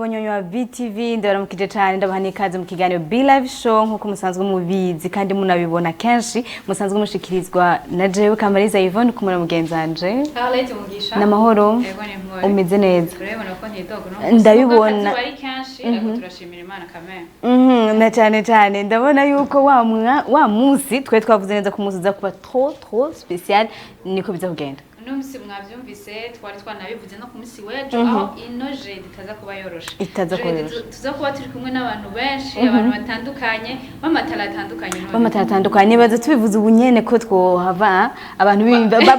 Banywanyi wa BTV, ndabaramukije cyane, ndabaha n'ikaze mu kiganiro Be Live Show. Nk'uko musanzwe mubizi kandi munabibona kenshi, musanzwe mushikirizwa na jewe Kamariza Yvonne kumwe na mugenzi wanje Arlette Mugisha. N'amahoro? Ego, ni mpore. Umeze neza? Urabibona ko ntidogo no. Ndabibona. Akazuba ari kenshi, ariko turashimira Imana kamere. Na cyane cyane ndabona yuko wa munsi twari twavuze neza ko umunsi uza kuba trop trop spécial, niko biza kugenda. Uno munsi mwavyumvise, twari twanabivuze no ku munsi w'ejo, aho ino jeudi itaza kuba yoroshe. Itaza kuba Jeudi yoroshe. Tuza kuba turi kumwe n'abantu benshi, abantu batandukanye, b'amatara atandukanye none. B'amatara atandukanye. Baza tubivuze ubu nyene ko twohava abantu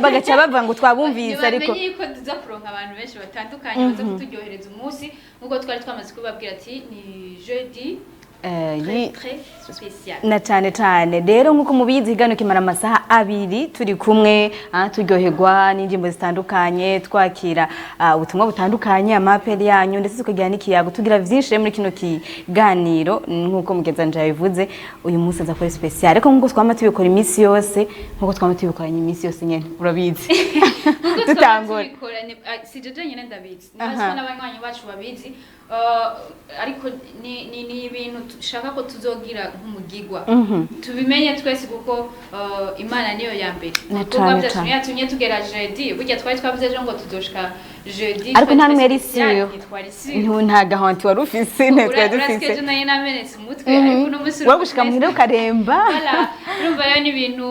bagaca bavuga ngo twabumvise, ariko ntibamenye yuko tuza kuronka abantu benshi batandukanye baza kuturyohereza umunsi, nk'uko twari twamaze kubabwira ati ni jeudi très très spécial. Na cyane cyane rero, nk'uko mubizi, higano kimara amasaha 2 turi kumwe, turyoherwa n'indirimbo zitandukanye, twakira ubutumwa butandukanye, ama appels yanyu, ndetse tukagira n'ikiyago, tugira vyinshi rero muri kino kiganiro. Nk'uko mugenzi wanje yabivuze, uyu munsi aza kuri spécial, ariko nk'uko twama tubikora iminsi yose, nk'uko twama tubikoranye iminsi yose nyene, urabizi. Nkuko Dutangura. twaba tubikora, si jeje nyene ndabizi, nibaza ko n'abanywanyi bacu babizi, ariko ni ibintu dushaka ko tuzogira nk'umugigwa, tubimenye twese, kuko Imana niyo ya mbere. Na Ibikorwa cane vyacu cane. niyo yatumye tugera jeudi. Burya twari twavuze ejo ngo tuzoshika jeudi Ariko nta n'umwe yari spécial, sûr. ntitwari sûr. Nta garantie wari ufise, nta twari Uretse ko dufise. ejo nari namenetse umutwe, ariko uno munsi Wowe gushika muhira ukaremba. Voilà. Urumva rero ni ibintu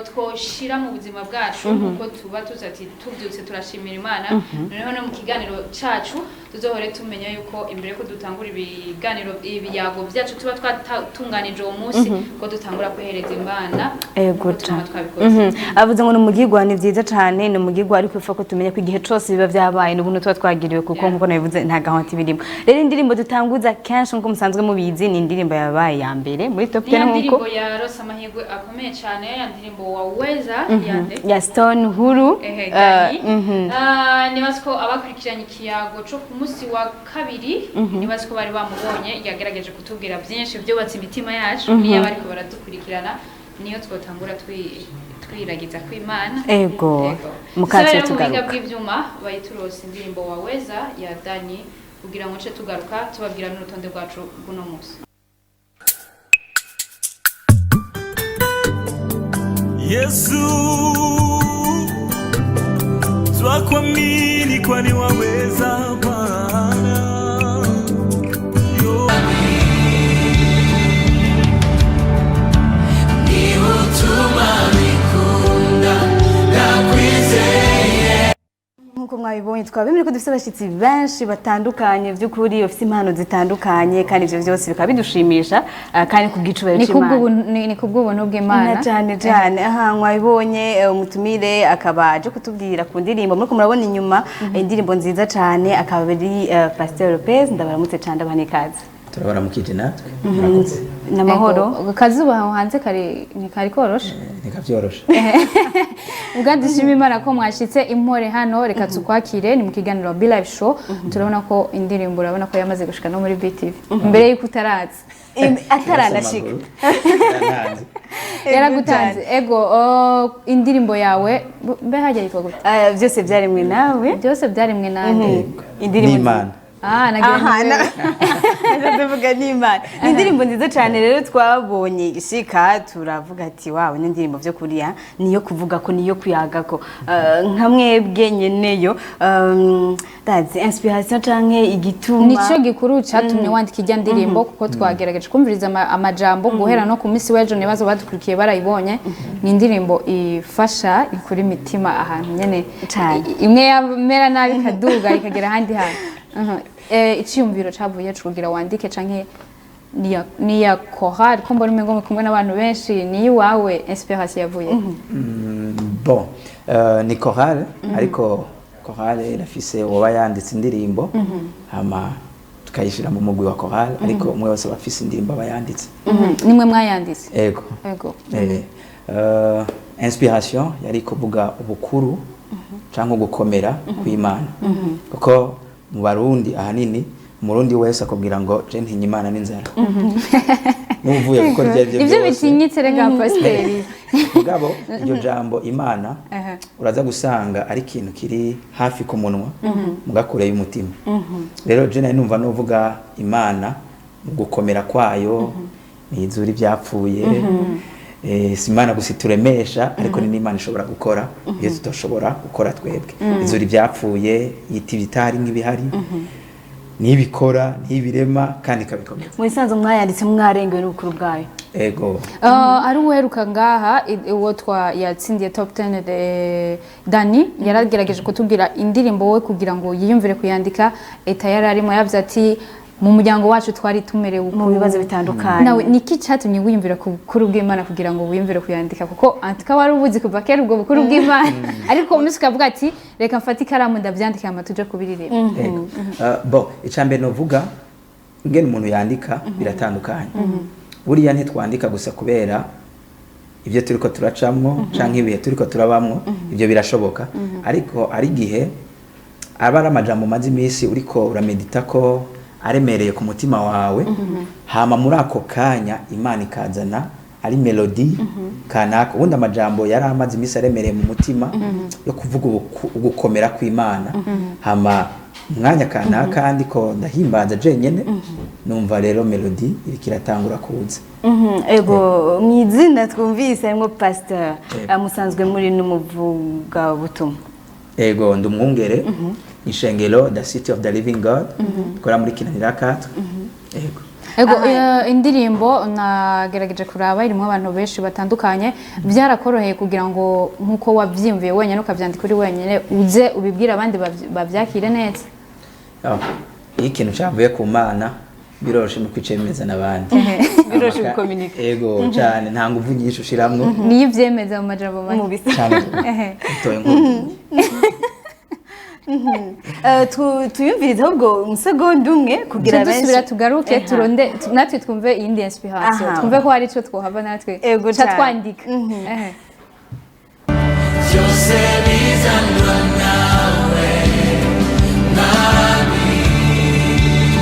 twoshira mu buzima bwacu, kuko tuba tuzi ati tubyutse turashimira Imana. Noneho no mu kiganiro cacu tuzohore tumenya yuko imbere ko dutangura ibiganiro, ibiyago byacu tuba twatunganije uwo munsi, ko dutangura kwihereza Imana Ego. nkuko twama Cane. twabikoze. Avuze ngo ni umugigwa, ni vyiza cane, ni umugigwa, ariko ifa ko tumenya ko igihe cose biba vyabaye n'ubuntu tuba twagiriwe, kuko nkuko nabivuze, nta garantie birimo. Rero indirimbo dutanguza kenshi, nkuko musanzwe mubizi, ni indirimbo yabaye ya mbere muri top 10. Niya Nkuko ndirimbo yarose amahirwe akomeye cyane, ya ndirimbo Waweza yande? Ya Stone Huru. Ehe, Dani. Ah, nibaza ko abakurikiranye ikiyago co ku munsi wa kabiri, nibaza ko bari bamubonye, yagerageje kutubwira byinshi byubatse imitima yacu. Niyo bariko baradukurikirana, niyo twotangura twiragiza kw'Imana. Ego. Ego. Mukace Saba rero mu buhinga tugaruka. bw'ivyuma bayiturose indirimbo Waweza ya Dani, kugira ngo nce tugaruka tubabwira n'urutonde rwacu rw'uno munsi. Yesu, twakuamini kwani waweza, Bwana. Yo. Niba utuma bikunda, ndakwizeye. Nkuko mwabibonye, twabemeye ko dufite abashyitsi benshi batandukanye, by'ukuri bafite impano zitandukanye, kandi ivyo byose bikaba bidushimisha, kandi ku bw'icubahiro Ni c'Imana. ni kubw'ubuntu bw'Imana. Na cyane cyane aha mwabibonye, umutumire akaba aje kutubwira ku ndirimbo muriko murabona inyuma, indirimbo nziza cyane, akaba ari Pasteur Lopez. Ndabaramutse cyane, ndabaha n'ikaze. Turabaramukije natwe, murakoze. N'amahoro? Ego, kazuba aho hanze kari ntikari koroshe. Ntikavyoroshe. Ubwo dushima Imana ko mwashitse impore hano. Reka tukwakire, ni mu kiganiro Be Live Show. Turabona ko indirimbo, urabona ko yamaze gushika no muri BTV mbere yuko utaraza. Ataranashika. Yarantanze. Yaragutanze, ego. Indirimbo yawe mbe hajya yitwa gute? Byose byaremwe nawe. Byose byaremwe nande? Indirimbo N'Imana. Ah, nagira Aha, ngo ndavuga n'Imana. Ni indirimbo nziza cyane rero, twabonye ishika turavuga ati wawe, ni indirimbo byo kuriya, niyo kuvuga ko niyo kuyaga ko nka mwebwe nyeneyo, ndazi inspiration canke igituma Nico gikuru cyatumye wandika ijya ndirimbo, kuko twagerageje kumviriza amajambo guhera no ku minsi w'ejo, nibazo badukurikiye barayibonye. Ni indirimbo ifasha, ikura imitima ahantu nyene Cane. Imwe yamera nabi ikaduga ikagera ahandi hantu. Iciyumviro cavuye kugira wandike, canke niya chorale, ko mbona umengo muri kumwe n'abantu benshi, ni iwawe inspiration yavuye? Bon, ni chorale, ariko chorale irafise uba yanditse indirimbo, hama tukayishira mu mugwi wa chorale, ariko umwe wese aba afise indirimbo aba yanditse. Nimwe mwayanditse? Ego. Ego. Inspiration yari kuvuga ubukuru cyangwa gukomera kw'Imana, kuko mu Barundi ahanini, Umurundi wese akubwira ngo je ntinya Imana n'inzara. N'uvuye gukora ibyo aribyo Ibyo byose. bitinyitse rega, pasiteri. Mugabo iryo jambo Imana, Aha. uraza gusanga ari ikintu kiri hafi ku munwa, mugakure y'umutima. Rero je nari numva nuvuga Imana mu gukomera kwayo, nizura ibyapfuye. Si Imana gusa ituremesha, ariko ni n'Imana ishobora gukora iyo tudashobora gukora twebwe. Izura ibyapfuye, yita ibitahari nk'ibihari, nibikora, nibirema kandi ikabikomeza. Mu bisanzwe mwayanditse mwarengewe n'ubukuru bwayo. Ego. Ari uweruka ngaha, uwo twa yatsindiye top 10 de Dani, yaragerageje kutubwira indirimbo we kugira ngo yiyumvire kuyandika eta yari arimo, yavuze ati mu muryango wacu twari tumerewe uku. Mu bibazo bitandukanye. Nawe niki cyatumye wiyumvira ku bukuru bw'Imana kugira ngo wiyumvire kuyandika? Kuko antuka wari ubuzi kuva kera ubwo bukuru bw'Imana, ariko umunsi ukavuga ati reka mfate ikaramu ndabyandike hama tuje kubiririmba. Ego. Bon, icambere novuga, ingene umuntu yandika biratandukanye. Buriya ntitwandika gusa kubera ibyo turiko turacamwo canke ibihe turiko turabamwo. Ibyo birashoboka, ariko ari igihe aba ari amajambo umaze iminsi uriko uramedita ko aremereye ku mutima wawe, hama muri ako kanya Imana ikazana ari melody kanaka. Ubundi amajambo yari amaze iminsi aremereye mu mutima yo kuvuga ugukomera kw'Imana, hama umwanya kanaka ndiko ndahimbaza jenyene, numva rero melody iriko iratangura kuza. Ego, mu izina twumvise harimo pasteur. Yego. Musanzwe muri n'umuvugabutumwa? Ego, ndi umwungere ishengero The City of the Living God, dukora muri Kinanira 4. Ego. Ego, indirimbo nagerageje kuraba irimo abantu benshi batandukanye. Byarakoroheye kugira ngo nkuko wabyiyumviye wenyine ukabyandika uri wenyine, uze ubibwire abandi babyakire neza? Ah, iyo ikintu cyavuye ku Mana biroroshe mu kwicemeza n'abandi. Biroroshe gukominika. Ego cyane, nta nguvu nyinshi ushiramwo. Niyo ibyemeza mu majambo Mu make. bisa. Cyane, utoye nk'ubu. Tuyumvirize ahubwo umusegonda umwe kugira Tujye dusubira benshi tugaruke. Eha. Turonde natwe twumve iyindi inspiration, twumve ko hari icyo twohava natwe Ego ca cane. twandika. Ehe. Byose bizanwa nawe, Mwami.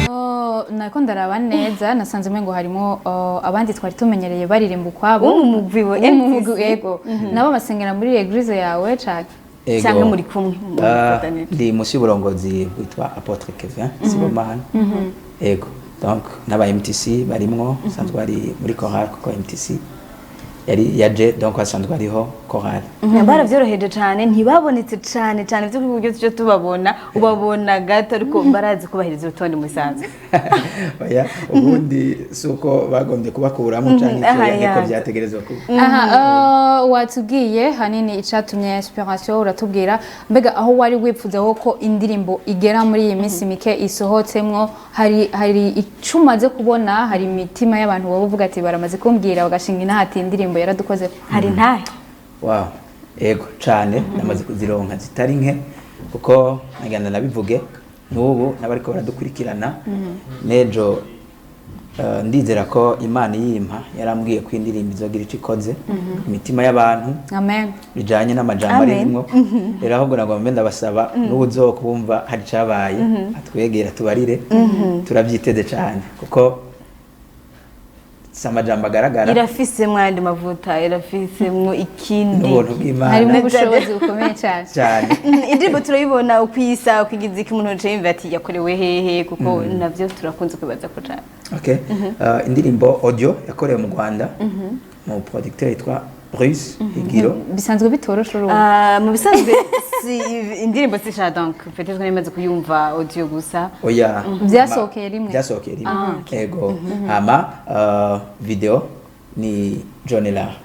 Oh, nako ndaraba neza nasanze umengo harimo, oh, abandi twari tumenyereye baririmba ukwabo. Wo mu mugwi wa Wo mu mugwi. MTC. Yego, nabo basengera muri église yawe cane? Ego. Cyangwa muri kumwe Ah, mufatanije? Ndi munsi y'uburongozi bwitwa Apôtre Kevin Sibomana. Ego, donc n'aba MTC barimwo, basanzwe bari muri chorale, kuko MTC yari yaje, donc hasanzwe hariho chorale. Baravyoroheje cane, ntibabonetse cane cane vyo kuburyo tuje tubabona, ubabona gato, ariko barazi kubahiriza urutonde mu bisanzwe. Oya, ubundi si uko bagombye kubakuramo canke Aha, iki, niko ya. byategerezwa kuba. Aha, watubwiye hanini icatumye inspiration, uratubwira mbega aho wari wipfuza wo ko indirimbo igera muri iyi minsi mike isohotsemwo. Hari ico umaze kubona? Hari imitima y'abantu wowe uvuga ati baramaze kumbwira bagashinga inaha ati indirimbo yaradukoze? Hari ntahe? Wow, ego cane, namaze kuzironka zitari nke, kuko nagenda nabivuge n'ubu n'abariko baradukurikirana n'ejo. Ndizera ko Imana iyimpa yarambwiye ko indirimbo izogira ico ikoze imitima y'abantu Amen. bijanye n'amajambo Amen. arimwo. Rero ahubwo nagomba mbe ndabasaba n'ubu uzokumva hari icabaye atwegera tubarire. Turavyiteze cane kuko si amajambo agaragara. Irafisemwo ayandi mavuta, irafisemwo ikindi. N'ubuntu bw'Imana. Harimo ubushobozi bukomeye cyane. Cyane. Indirimbo turayibona uko isa, uko igize iki, umuntu yicaye yumva ati yakorewe hehe? Kuko navyo turakunze kwibaza ko cane. Okay. Indirimbo audio yakorewe mu Rwanda, mu producteur yitwa Bruce Higiro. Bisanzwe bitoroshe urumva. Ah, mu bisanzwe si indirimbo si sha, donc peut-être ko namaze kuyumva audio gusa. Oya. Byasohokeye rimwe? Byasohokeye rimwe. Ego. Hama video ni John Lar.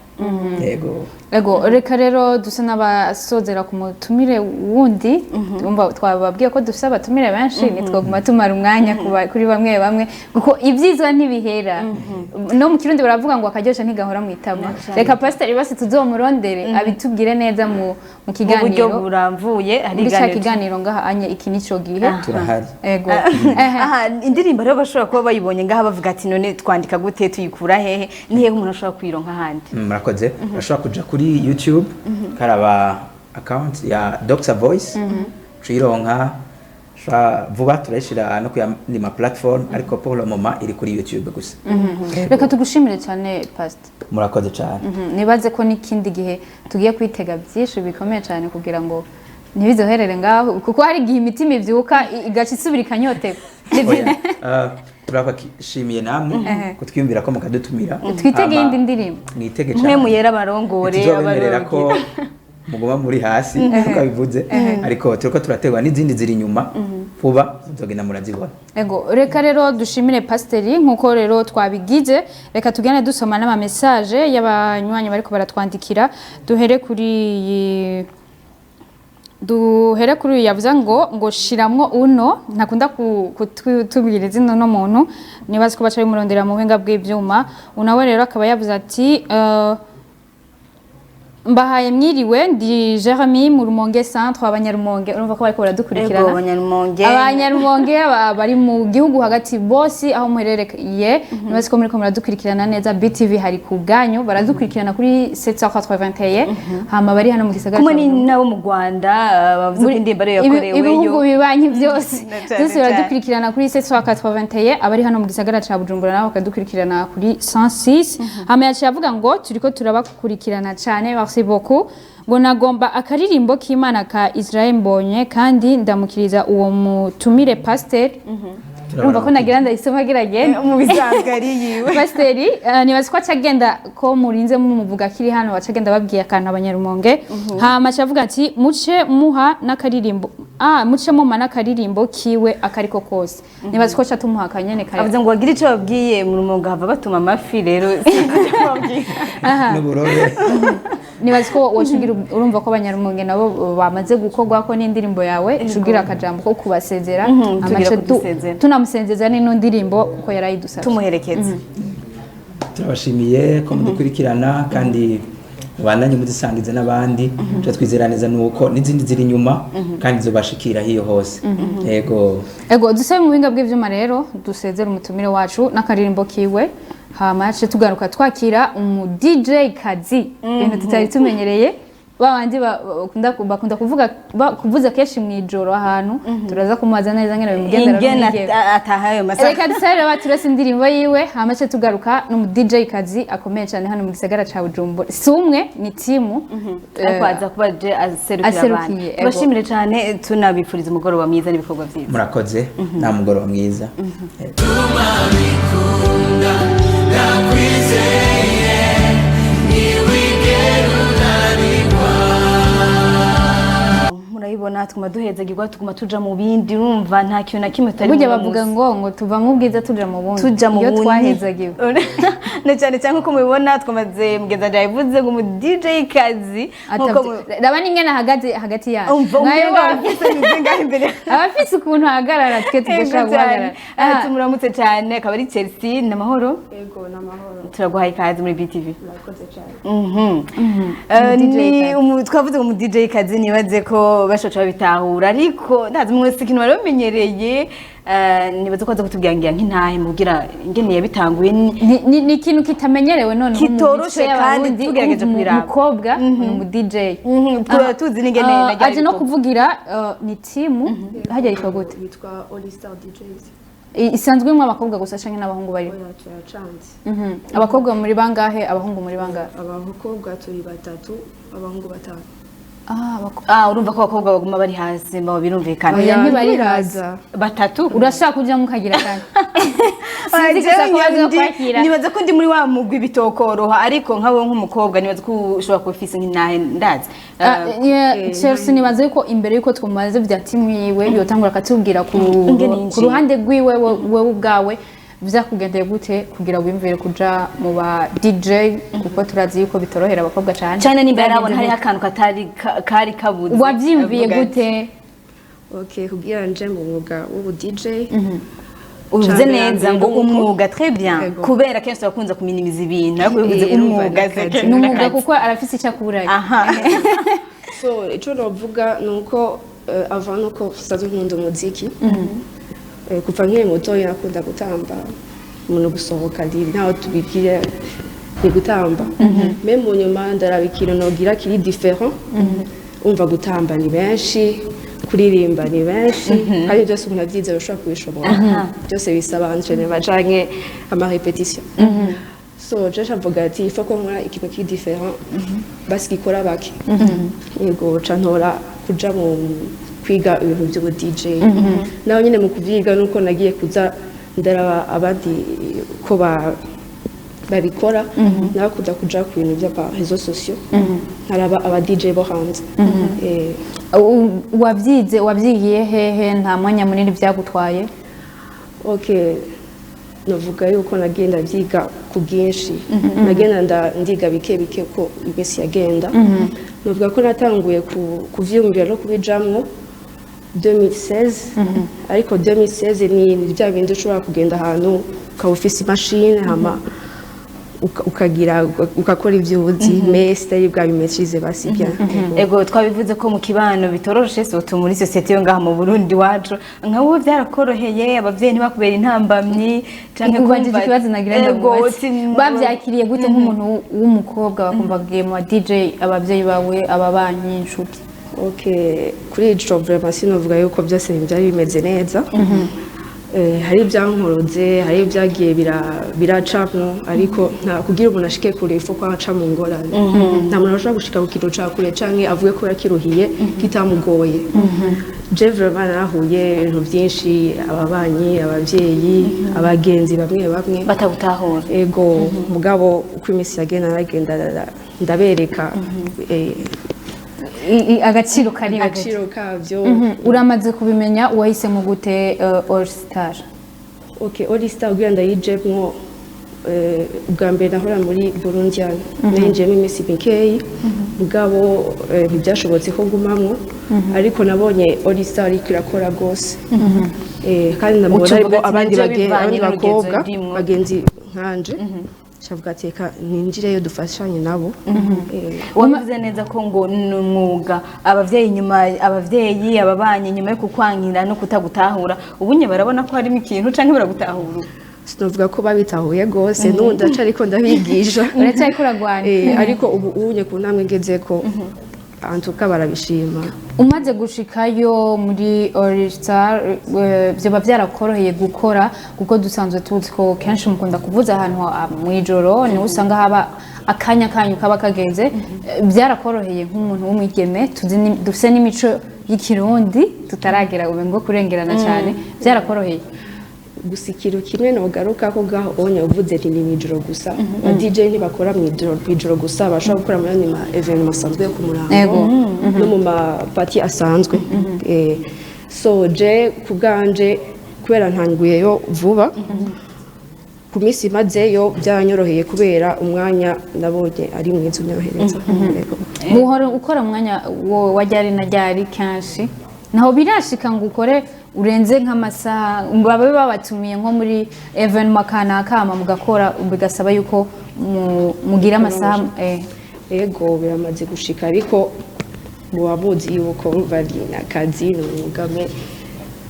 Ego. Ego, reka rero dusa n'abasozera ku mutumire wundi. Umva, twababwiye ko dufise abatumire benshi, ntitwaguma tumara umwanya kuri bamwe bamwe, kuko ibyiza ntibihera. No mu Kirundi baravuga ngo akaryosha ntigahora mu itama. Reka pasiteri basi tuzomurondere abitubwire neza mu Mu buryo kiganiro buramvuye hari muri ca iganiro. Kiganiro ngaha anye iki nico gihe. Turahari. Ego. Ehe. Aha, indirimbo rero bashobora kuba bayibonye ngaha bavuga ati none twandika gute, tuyikura hehe, ni hehe umuntu ashobora kuyironka ahandi? Murakoze. Urashobora kuja kuri YouTube karaba account ya Dr Voice, ucironka. Vuba turayishira no ku yandi ma platform, ariko pour le moment iri kuri YouTube gusa. Reka tugushimire cyane, Pastor. Murakoze cyane. Nibaze ko n'ikindi gihe tugiye kwitega byinshi bikomeye cyane kugira ngo ntibizoherere ngaho, kuko hari igihe imitima ibyuka igaca isubira ikanyoterwa. Oya, turabashimiye namwe kutwiyumvira ko mukadutumira. Twitege Hama, iyindi ndirimbo. Mwitege Mwe cyane. muyera barongore. Ntituzobemerera ko Abarongore. muguma muri hasi nkuko bivuze, ariko turiko turategwa n'izindi ziri inyuma, vuba muzogenda murazibona. Ego, reka rero dushimire pasiteri nk'uko rero twabigize. Reka tugende dusoma n'ama message y'abanywanyi bariko baratwandikira. Duhere kuri uyu yavuze ngo shiramwo uno ntakunda kutubwira izina uno muntu, nibazi ko baca bimurondera mu buhinga bw'ivyuma. Unawe rero akaba yavuze ati: "Mbahaye mwiriwe, ndi Jeremy mu Rumonge centre." Abanyarumonge urumva ko bariko baradukurikirana. Ego, abanyarumonge. Abanyarumonge bari mu gihugu hagati bose aho muherereye, nibazi ko muriko muradukurikirana neza. BTV hari ku bwanyu, baradukurikirana kuri 781, hama bari hano mu gisagara Kumwe ca Bujumbura. n'abo mu Rwanda, bavuze ko indirimbo ariyo yakoreweyo. Ibihugu bibanyi byose Na cane byose cane. baradukurikirana kuri 781. Abari hano mu gisagara ca Bujumbura nabo bakadukurikirana kuri 106. Hama yaciye avuga ngo turiko turabakurikirana cane, merci beaucoup. Ngo nagomba akaririmbo k'Imana ka Israel Mbonye, kandi ndamukiriza uwo mutumire pasteur. Urumva ko nagira ndayisoma agira agende. Mu bisanzwe ari yiwe. Pasiteri, nibaza ko acagenda ko murinze mumuvuga akiri hano, acagenda babwiye akantu abanyarumonge. Hama acavuga ati muce muha n'akaririmbo, muce muma n'akaririmbo kiwe akariko kose. Nibaza ko aca tumuha akanyene kare. Avuze ngo bagire icyo babwiye mu Rumonge, hava batuma amafi rero, sinzi icyo babwiye. N'uburobe. Nibaza ko wocugira, urumva ko abanyarumonge nabo bamaze gukorwa ko n'indirimbo yawe, cugira akajambo ko kubasezera. Tugira Amace kudusezera. Tunamusezeza n'ino ndirimbo kuko yarayidusabye. Tumuherekeze. Turabashimiye ko mudukurikirana kandi mubandanye muzisangiza n'abandi. Tuba twizera neza nuko n'izindi ziri inyuma kandi zobashikira hiyo hose. Yego. Ego, dusabe mu buhinga bw'ivyuma rero dusezere umutumire wacu n'akaririmbo kiwe, hama ce tugaruka twakira umu DJ kazi, ibintu tutari tumenyereye, babandi bakunda kuvuga kuvuza kenshi mu ijoro ahantu. Turaza kumubaza neza ngene bimugendera ingene n'umwigeme. Ataha ayo masaha. Reka dusabe rero baturese indirimbo yiwe, hama ce tugaruka n'umu DJ kazi akomeye cyane hano mu gisagara ca Bujumbura. Si umwe, ni timu. Ariko aza kuba je aserukiye Aserukiye, abantu. ego. Tubashimire cyane, tunabifuriza umugoroba mwiza n'ibikorwa byiza. Murakoze, nta mugoroba mwiza. Bikunda, ndakwizeye, ntiwigera unanirwa. Murabibona, tuguma duhezagirwa, tuguma tuja mu bindi. Urumva nta kintu na kimwe tutari Burya muri uno bavuga munsi. ngo tuva mu bwiza tuja mu bundi. Tuja mu Iyo bundi. twahezagiwe. Na cyane cyane nkuko mubibona, twamaze mugenzi wanje yabivuze ngo umu DJ kazi nkuko Raba n'ingene ahagaze hagati yacu. Umva Nkayo umenga abafise imizinga imbere. Abafise ukuntu ahagarara twe Ego tudashobora cyane. guhagarara. Tumuramutse cyane, akaba ari Chelsea. N'amahoro? Ego, n'amahoro. Turaguhaye ikaze muri BTV. Murakoze cyane. DJ Ni kazi. twavuze ngo umu DJ kazi, nibaze ko bashobora babitahura, ariko ndazi mwese ikintu bari bamenyereye. Nibaze ko aza kutubwira ngira nk'intahe mubwira ingene yabitanguye Ni ikintu kitamenyerewe none Kitoroshe kandi tugerageje kubiraba. Umukobwa ni umu DJ. Twaba tuzi n'ingene najya Aje no bikorwa. kuvugira ni timu hajya yitwa gute? Yitwa All Star DJs. Isanzwe imwe abakobwa gusa canke n'abahungu bari? Oya, turacanze. Abakobwa muri bangahe, abahungu muri bangahe? Abakobwa turi batatu, abahungu batanu. Ah, urumva ko abakobwa baguma bari hasi, bo birumvikana. Oya, ntibari Ntibiraza. Batatu. Urashaka kujya mukagira kandi Oya, sinzi gusa jewe ko baza ndi- kwakira. Nibaza ko ndi muri wa mugwi bitokoroha, ariko nkawe nk'umukobwa nibaza ko ushobora kuba ufise nk'intahe, ndazi. Yeah, Chelsea, nibaza yuko imbere yuko tumubaze bya timu yiwe yotangura akatubwira Ingene ku yinjiye. ruhande rwiwe, wewe ubwawe vyakugendeye gute kugira wiyumvire kuja mu ba DJ, kuko turazi yuko bitorohera abakobwa cane. Cyane nimba yarabona Vyagenze hariho gute? akantu katari kari kabuze. Wavyiyumviye Avuga ati, gute? Okay, kugira nje mu mwuga w'ubu DJ. Uvuze Cane neza ngo mbere nuko- umwuga, très bien, Yego. kubera kenshi turakunze kuminimiza ibintu, ariko bivuze Urumva umwuga n'akazi. c'est que Ni umwuga n'akazi. kuko arafise icyo akurayo. Aha. So ico novuga nuko avant nuko nsanzwe nkunda umuziki. Kuva nkiri mutoya nakunda gutamba, umuntu gusohoka ndi ntaho tubibwira ni gutamba. Mais mu nyuma ndaraba ikintu nogira kiri différent. Umva gutamba ni benshi. Kuririmba ni benshi, kandi byose umuntu abyize arashobora kubishobora. Byose bisaba entraînement canke ama répétition. So je mvuga ati il faut ko nkora ikintu kiri différent, basi gikora bake. Yego, ca ntora kuja mu kwiga ibintu by'ubu DJ. Naho nyine mu kuvyiga nuko nagiye kuza ndaraba abandi ko babikora, nawe kuja ku bintu by'ama réseaux sociaux, nkaraba aba DJ bo hanze. Wabyize, wabyigiye hehe? Nta mwanya munini byagutwaye? Okay, navuga yuko nagenda byiga ku bwinshi, nagenda ndiga bike bike ko iminsi yagenda. Navuga ko natanguye kuvyiyumvira no kubijamwo 2016, ariko 2016 ni bya bindi ushobora kugenda ahantu ukaba ufise imashini, hama ukagira ugakora ibyo uzi, mais sitari bwabimaîtrise basi bien. Ego, twabivuze ko mu kibano bitoroshe, surtout muri société yo ngaha mu Burundi wacu. Nka wowe byarakoroheye? Abavyeyi ntibakubera intambamyi canke Ubajije ikibazo nagira Ego, ndamubaze. Babyakiriye gute nk'umuntu w'umukobwa, bakumva agiye mu ba DJ, ababyeyi bawe, ababanyi, inshuti? Okay, kuri ico vraiment sinovuga yuko byose byari bimeze neza. Hari ibyankorotse, hari ibyagiye biracamwo, ariko nta kugira umuntu ashike kure ifo ko aca mu ngorane. Nta muntu ashobora gushika ku kintu ca kure canke avuge ko yakiruhiye kitamugoye. Je vraiment narahuye ibintu byinshi, ababanyi, abavyeyi, abagenzi bamwe bamwe Batagutahura. Ego, mugabo uko iminsi yagenda naragenda ndabereka Agaciro kari agaciro kabyo. Uramaze kubimenya, wahisemo gute All Star? Okay, All Star kugira ndayijemwo, ubwa mbere nahora muri Burundian, nayinjiyemo iminsi mikeyi, mugabo ntibyashobotse ko ngumamwo, ariko nabonye All Star iriko irakora rwose. Kandi ndamubona Uca uvuga harimo ati, abandi "Navyo bivanye abandi n'urugenzo bakobwa ndimwo." bagenzi nkanje, cavuga ati reka ninjireyo dufashanye nabo. Wavuze neza ko ngo ni umwuga. Abavyeyi nyuma, abavyeyi, ababanyi, nyuma yo kukwankira no kutagutahura, ubunye barabona ko harimo ikintu canke baragutahura ubu? Sinovuga ko babitahuye rwose, n'ubu ndaca ariko ndabigisha. Uracyariko uragwana. Ariko ubu unye ku ntambwe ngezeko, antuka barabishima. Umaze gushikayo muri All Star, vyoba byarakoroheye gukora? Kuko dusanzwe tuzi ko kenshi mukunda kuvuza ahantu mw'ijoro, niho usanga haba akanya kanyu kaba kageze. Byarakoroheye nk'umuntu w'umwigeme, tuzi dufise n'imico y'ikirundi tutaragera ubu ngo kurengerana cyane, byarakoroheye? Gusa ikintu kimwe nogaruka ko gaho onye uvuze nti ni mw'ijoro gusa, ba DJ ntibakora mw'ijoro gusa, bashobora gukora muri yandi ma événement asanzwe yo ku murango no mu ma party asanzwe. So je ku bwanje, kubera ntanguyeyo vuba, ku minsi mazeyo byaranyoroheye kubera umwanya nabonye ari mwiza unyorohereza. Yego. Muhora ukora umwanya wa ryari na ryari kenshi? Naho birashika ngo ukore urenze nk'amasaha, babe babatumiye nko muri événement kanaka, hama mugakora bigasaba yuko mugira amasaha? Ego, biramaze gushika, ariko muba muzi yuko bari akazi, ni umwuga, me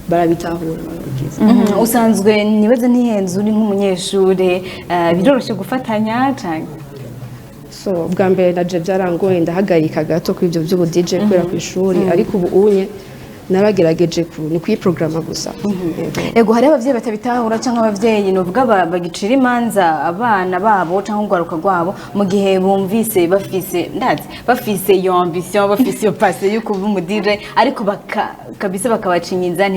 barabitahura, barabigize. Usanzwe nibaze ntihenze, uri nk'umunyeshure, biroroshye gufatanya canke? So bwa mbere naje byarangoye, ndahagarika gato kuri ibyo by'ubu DJ kubera ku ishuri, ariko ubu unye naragerageje ni kuyiprograma gusa. Yego. Ego, hari abavyeyi batabitahura canke abavyeyi novuga bagicira imanza abana babo canke urwaruka rwabo mu gihe bumvise bafise, ndazi bafise iyo ambition, bafise iyo passion yo kuba umu DJ, ariko kabisa bakabacinyiza,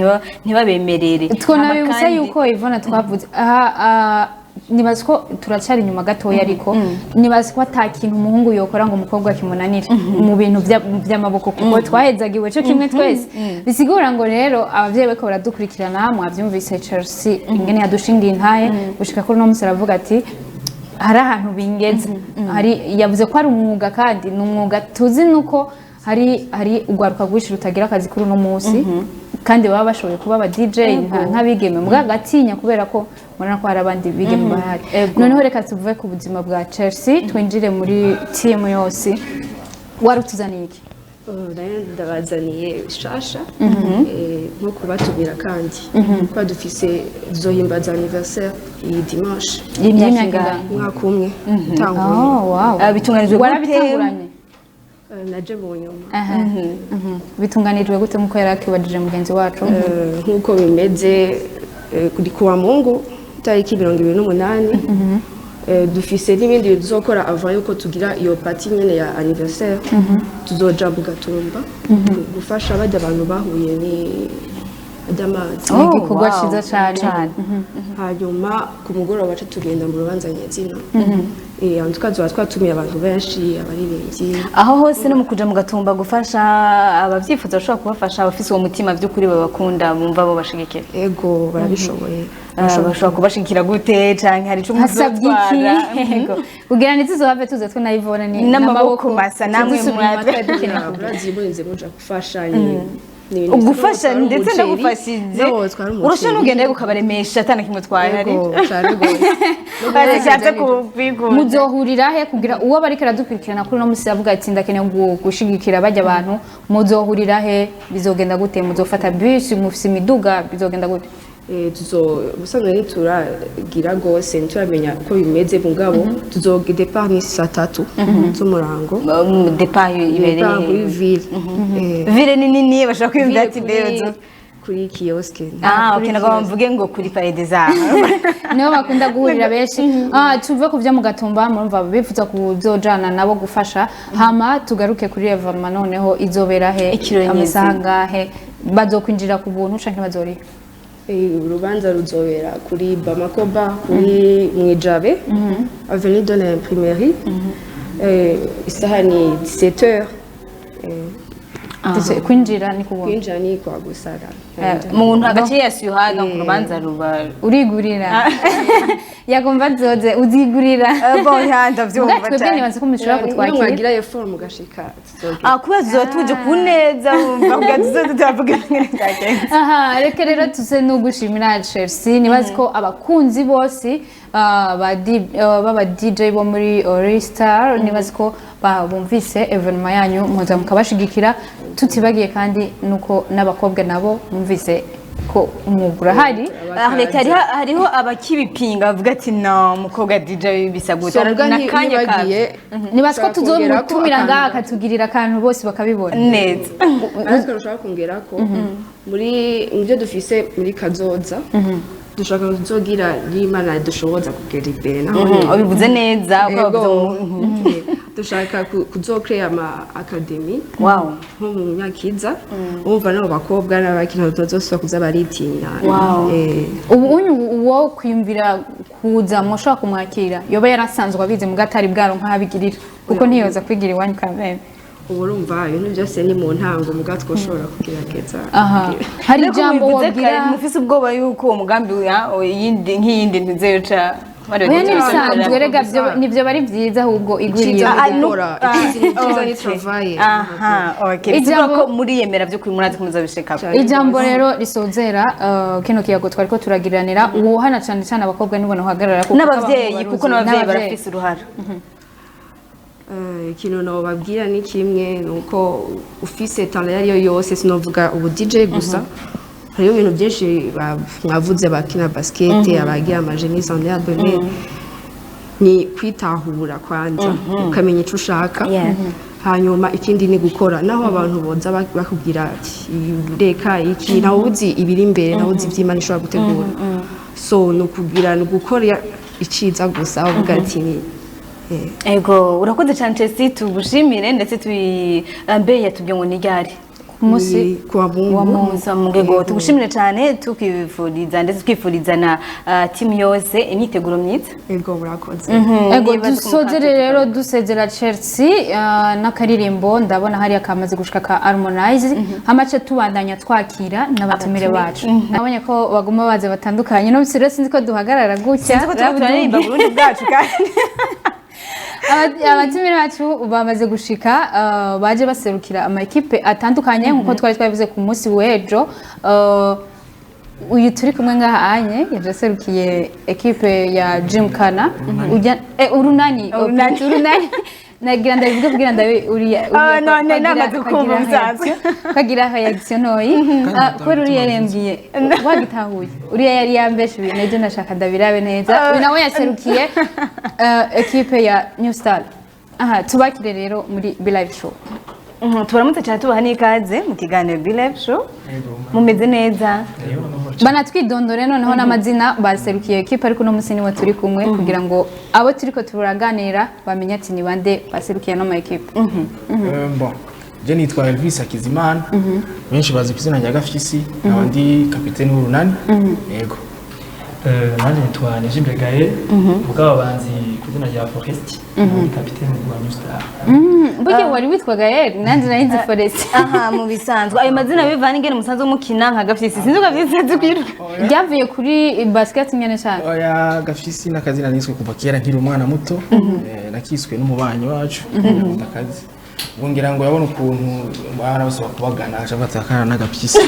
ntibabemerere. Twonabibutsa Hama kandi- yuko Ivona twavuze aha, nibaza ko turacyari inyuma gatoya, ariko nibaza ko ata kintu umuhungu yokora ngo umukobwa kimunanire mu bintu by'amaboko, kuko twahezagiwe cyo kimwe twese. Bisigura ngo rero abavyeyi bariko baradukurikirana, mwavyumvise Chelsea ingene yadushingiye intahe gushika kuri uno munsi, aravuga ati hari ahantu bingeze, hari yavuze ko ari umwuga, kandi ni umwuga tuzi nuko hari urwaruka rwinshi rutagira akazi kuri uno munsi, kandi baba bashoboye kuba aba DJ nk'abigeme, mbwa agatinya kubera ko murabona ko hari abandi bigeme bahari. Noneho reka tuve ku buzima bwa Chelsea twinjire muri team yose. Wari utuzaniye iki? Oh, nayo ndabazaniye shasha, nko kubatumira kandi kuba dufise tuzohimbaza anniversaire iyi dimanche. Y'imyaka Y'imyaka ingahe? ingahe? Umwaka umwe utanguye. Oh, wow. Bitunganijwe gute? Warabitanguranye? Naje mu nyuma. Aha. Bitunganijwe gute nkuko yari akibajije mugenzi wacu? Nk'uko bimeze, kuri kuwa Mungu tariki 28, dufise n'ibindi tuzokora avant yuko tugira iyo party nyene ya anniversaire. Tuzoja mu Gatumba gufasha bajya abantu bahuye ni amazi. Ni igikorwa wow. ciza cane. Cane. Hanyuma ku mugoroba baca tugenda mu rubanza nyezina. En tout cas tuba twatumiye abantu benshi, abaririmbyi. Aho hose no mu kuja mu Gatumba gufasha, abavyifuza bashobora kubafasha, abafise uwo mutima vy'ukuri babakunda, bumva bo bashigikira? Ego, barabishoboye. Bashobora kubashigikira gute, canke hari ico Hasabye iki? muzotwara? Yego. Kugira ntituzohave tuze twe na Yvonne ni N'amaboko masa, namwe dusubira inyuma, mwatwe. twari dukeneye kugira. Urazimurinze muja gufasha, ni ibintu Ugufasha bisaba ndetse umuceri. ndagufashije. No, twara umuceri. Urashobora n'ugenda ukabaremesha atana kimwe utwaye hari. Yego, cane gose. Bashatse kubigura. Muzohurira he kugira uwo bariko aradukurikirana kuri uno musi avuga ati ndakeneye gushigikira bajya abantu? Muzohurira he? Bizogenda gute? Muzofata bus? Mufise imiduga? Bizogenda gute? Tuzo ubusanzwe ntituragira gose, ntituramenya uko bimeze, mugabo tuzo départ ni saa 3 z'umurango. Départ ibereye Départ kuri ville. Ville ni nini, bashobora kwiyumvira ati Ville mbezo kuri kiosque. Ah, okay, nagomba mvuge ngo kuri Palais des Arts. Niho bakunda guhurira benshi. Tuve ku byo mu Gatumba, murumva bifuza kuzojana nabo gufasha, hama tugaruke kuri événement noneho. Izobera he? Ikirori Amasaha nyezina. angahe? Bazokwinjira ku buntu canke bazoriha? Urubanza ruzobera kuri Bamako Bar, kuri Mwijabe, avenue de l'Imprimerie. Isaha ni 17h. Ndetse kwinjira ni ku buntu? Kwinjira ni kwa gusara. Umuntu agace yashyuhaga ngo urubanza ruba Urigurira, yagomba azoze uzigurira. Bon, ya, ndavyumva Muga twebwe cane. nibaza ko mushobora Niyo kutwakira. mwagira effort mugashika, tuzogera. Ah, kubera tuzoba tuje ku neza, wumva kugira tuzoze turavuga ingene vyagenze. Aha, reka rero tuze n'ugushimira Chelsea. Nibazi ko abakunzi bose b'aba DJ bo muri Star, nibazi ko bumvise événement yanyu, muza mukabashigikira. Tutibagiye kandi nuko n'abakobwa nabo bumvise ko umwuga urahari. Ah, leta hariho abakibipinga bavuga ati no mukobwa DJ bisa gute? So, muga N'akanya ntibagiye. Nibazi ko Ushobora kongerako tuzomutumira akantu. ngaha akatugirira akantu bose bakabibona. Neza. Ariko ushobora kongera ko muri mu byo dufise muri kazoza dushaka kuzogira n'Imana dushoboza kugera imbere naho nyene. Ubivuze neza uko Ego. bavuze Dushaka kuzocréa ama academy nko mu myaka iza, umva n'abo bakobwa n'abakina batazosubira kuza baritinya. Wow. Ubu unyu uwo kwiyumvira kuza mushobora kumwakira, yoba yarasanzwe abizi muga atari bwaronka aho abigirira, kuko ntiyoza kwigira iwanyu kameme. Ubu urumva ibintu byose ni mu ntango, muga twoshobora kugerageza. Aha hari Ariko ijambo mubivuze wabwira kare, mufise ubwoba yuko uwo mugambi iyindi nk'iyindi ntizeyoca? Oya, n'ibisanzwe rega nivyo bari byiza ahubwo igwiriye. Iciza Ah, ni gukora, iciza ni okay. travail. Aha, okay. Bisigura Ijambo- ko muriyemera by'ukuri, murazi ko muzabishikako. Cyane. Ijambo rero risozera kino kiyago twariko turagiranira, uwohana cyane cyane abakobwa nibona uhagarara kuko N'abavyeyi, abahungu kuko baruzuye. n'abavyeyi N'abavyeyi. barafise uruhara. Ikintu nobabwira ni kimwe, ni uko ufise talent iyo ariyo yose, sinovuga ubu DJ gusa, hariho ibintu byinshi mwavuze, bakina basket, abagira ama génies en herbe, mais ni kwitahura kwanza ukamenya icyo ushaka. Hanyuma ikindi ni gukora, naho abantu boza bakubwira ati reka iki, nawe uzi ibiri imbere, nawe uzi iby'Imana ishobora gutegura. So ni ukugira, ni ugukora iciza gusa, uvuga ati ni Ego, urakoze cyane Chelsea, tugushimire ndetse tuyi mbe yatubwiye ngo ni ryari? Ku munsi Ni kuwa Mungu. wa Mungu. Musa mugego, tugushimire cyane, tukifuriza ndetse twifuriza na team yose imyiteguro myiza. Ego, murakoze. Ego. Niba Dusozere rero, dusezera Chelsea n'akaririmbo ndabona hariya kamaze gushika ka Harmonize, hamace tubandanya twakira n'abatumire bacu. Nabonye ko baguma baza batandukanye, no rero sinzi ko duhagarara gutya. Sinzi ko turiko turaririmba Burundi bwacu kandi. Abatumire bacu bamaze gushika, baje baserukira ama équipe atandukanye nkuko twari twabivuze ku munsi w'ejo. Uyu turi kumwe ngaha anye yaje aserukiye équipe ya Gymkhana, ujya Urunani. Urunani. Urunani, nagira ndabivuge kugira ndabe uriya. Ah, none namaze kumva umusaza. Kagira reaction noyi. Kubera uriya yambwiye wagitahuye, uriya yari yambeshe ibintu ejo, nashaka ndabirabe neza. Uyu nawe yaserukiye équipe ya New Star. Aha, tubakire rero muri Be Live Show. Tubaramutse cyane, tubaha n'ikaze mu kiganiro Be Live Show. Mumeze neza? Banatwidondore noneho n'amazina baserukiye ekipe, ariko uno munsi niwe turi kumwe kugira ngo abo turiko turaganira bamenye ati ni bande baserukiye no ma ekipe. Bon, je nitwa Elvis Hakizimana, benshi bazi ku izina rya Gafisi, nkaba ndi kapiteni w'Urunani, yego. Nanjye nitwa Nijimbere Gaël, mugabo banzi ku izina rya Forest, ndi kapiteni wa New Star. Burya wari witwa Gaël, nanjye nari nzi Forest. Aha, mu bisanzwe ayo mazina bivana ingene musanzwe mukina nka Gafisi, sinzi ko Gafisi azi kwiruka. Ryavuye kuri basket nyene cyane? Oya, Gafisi n'akazina niswe kuva kera nkiri umwana muto. Nakiswe n'umubanyi wacu ndakazi, ubwo ngira ngo yabona ukuntu abana bose bakubagana, aca afata akana n'agapyisi.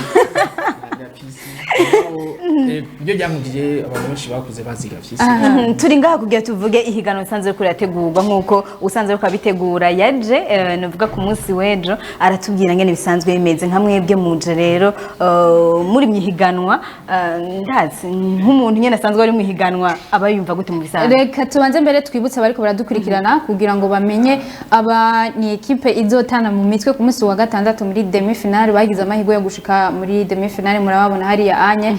Agapyisi. Ibyo byankujije, abantu benshi bakuze bazi Gafisi. Turi ngaha kugira tuvuge ihiganwa risanzwe riko rirategurwa nk'uko usanzwe ariko abitegura yaje, nuvuga ku munsi w'ejo aratubwira ngene bisanzwe bimeze. Nka mwebwe muje rero muri myihiganwa, ndazi nk'umuntu nyene asanzwe ari mu ihiganwa aba yumva gute mu bisanzwe? Reka tubanze mbere twibutse abariko baradukurikirana kugira ngo bamenye aba ni ekipe izotana mu mitwe ku munsi wa gatandatu muri demi finale. Bagize amahirwe yo gushika muri demi finale, murababona hariya anye.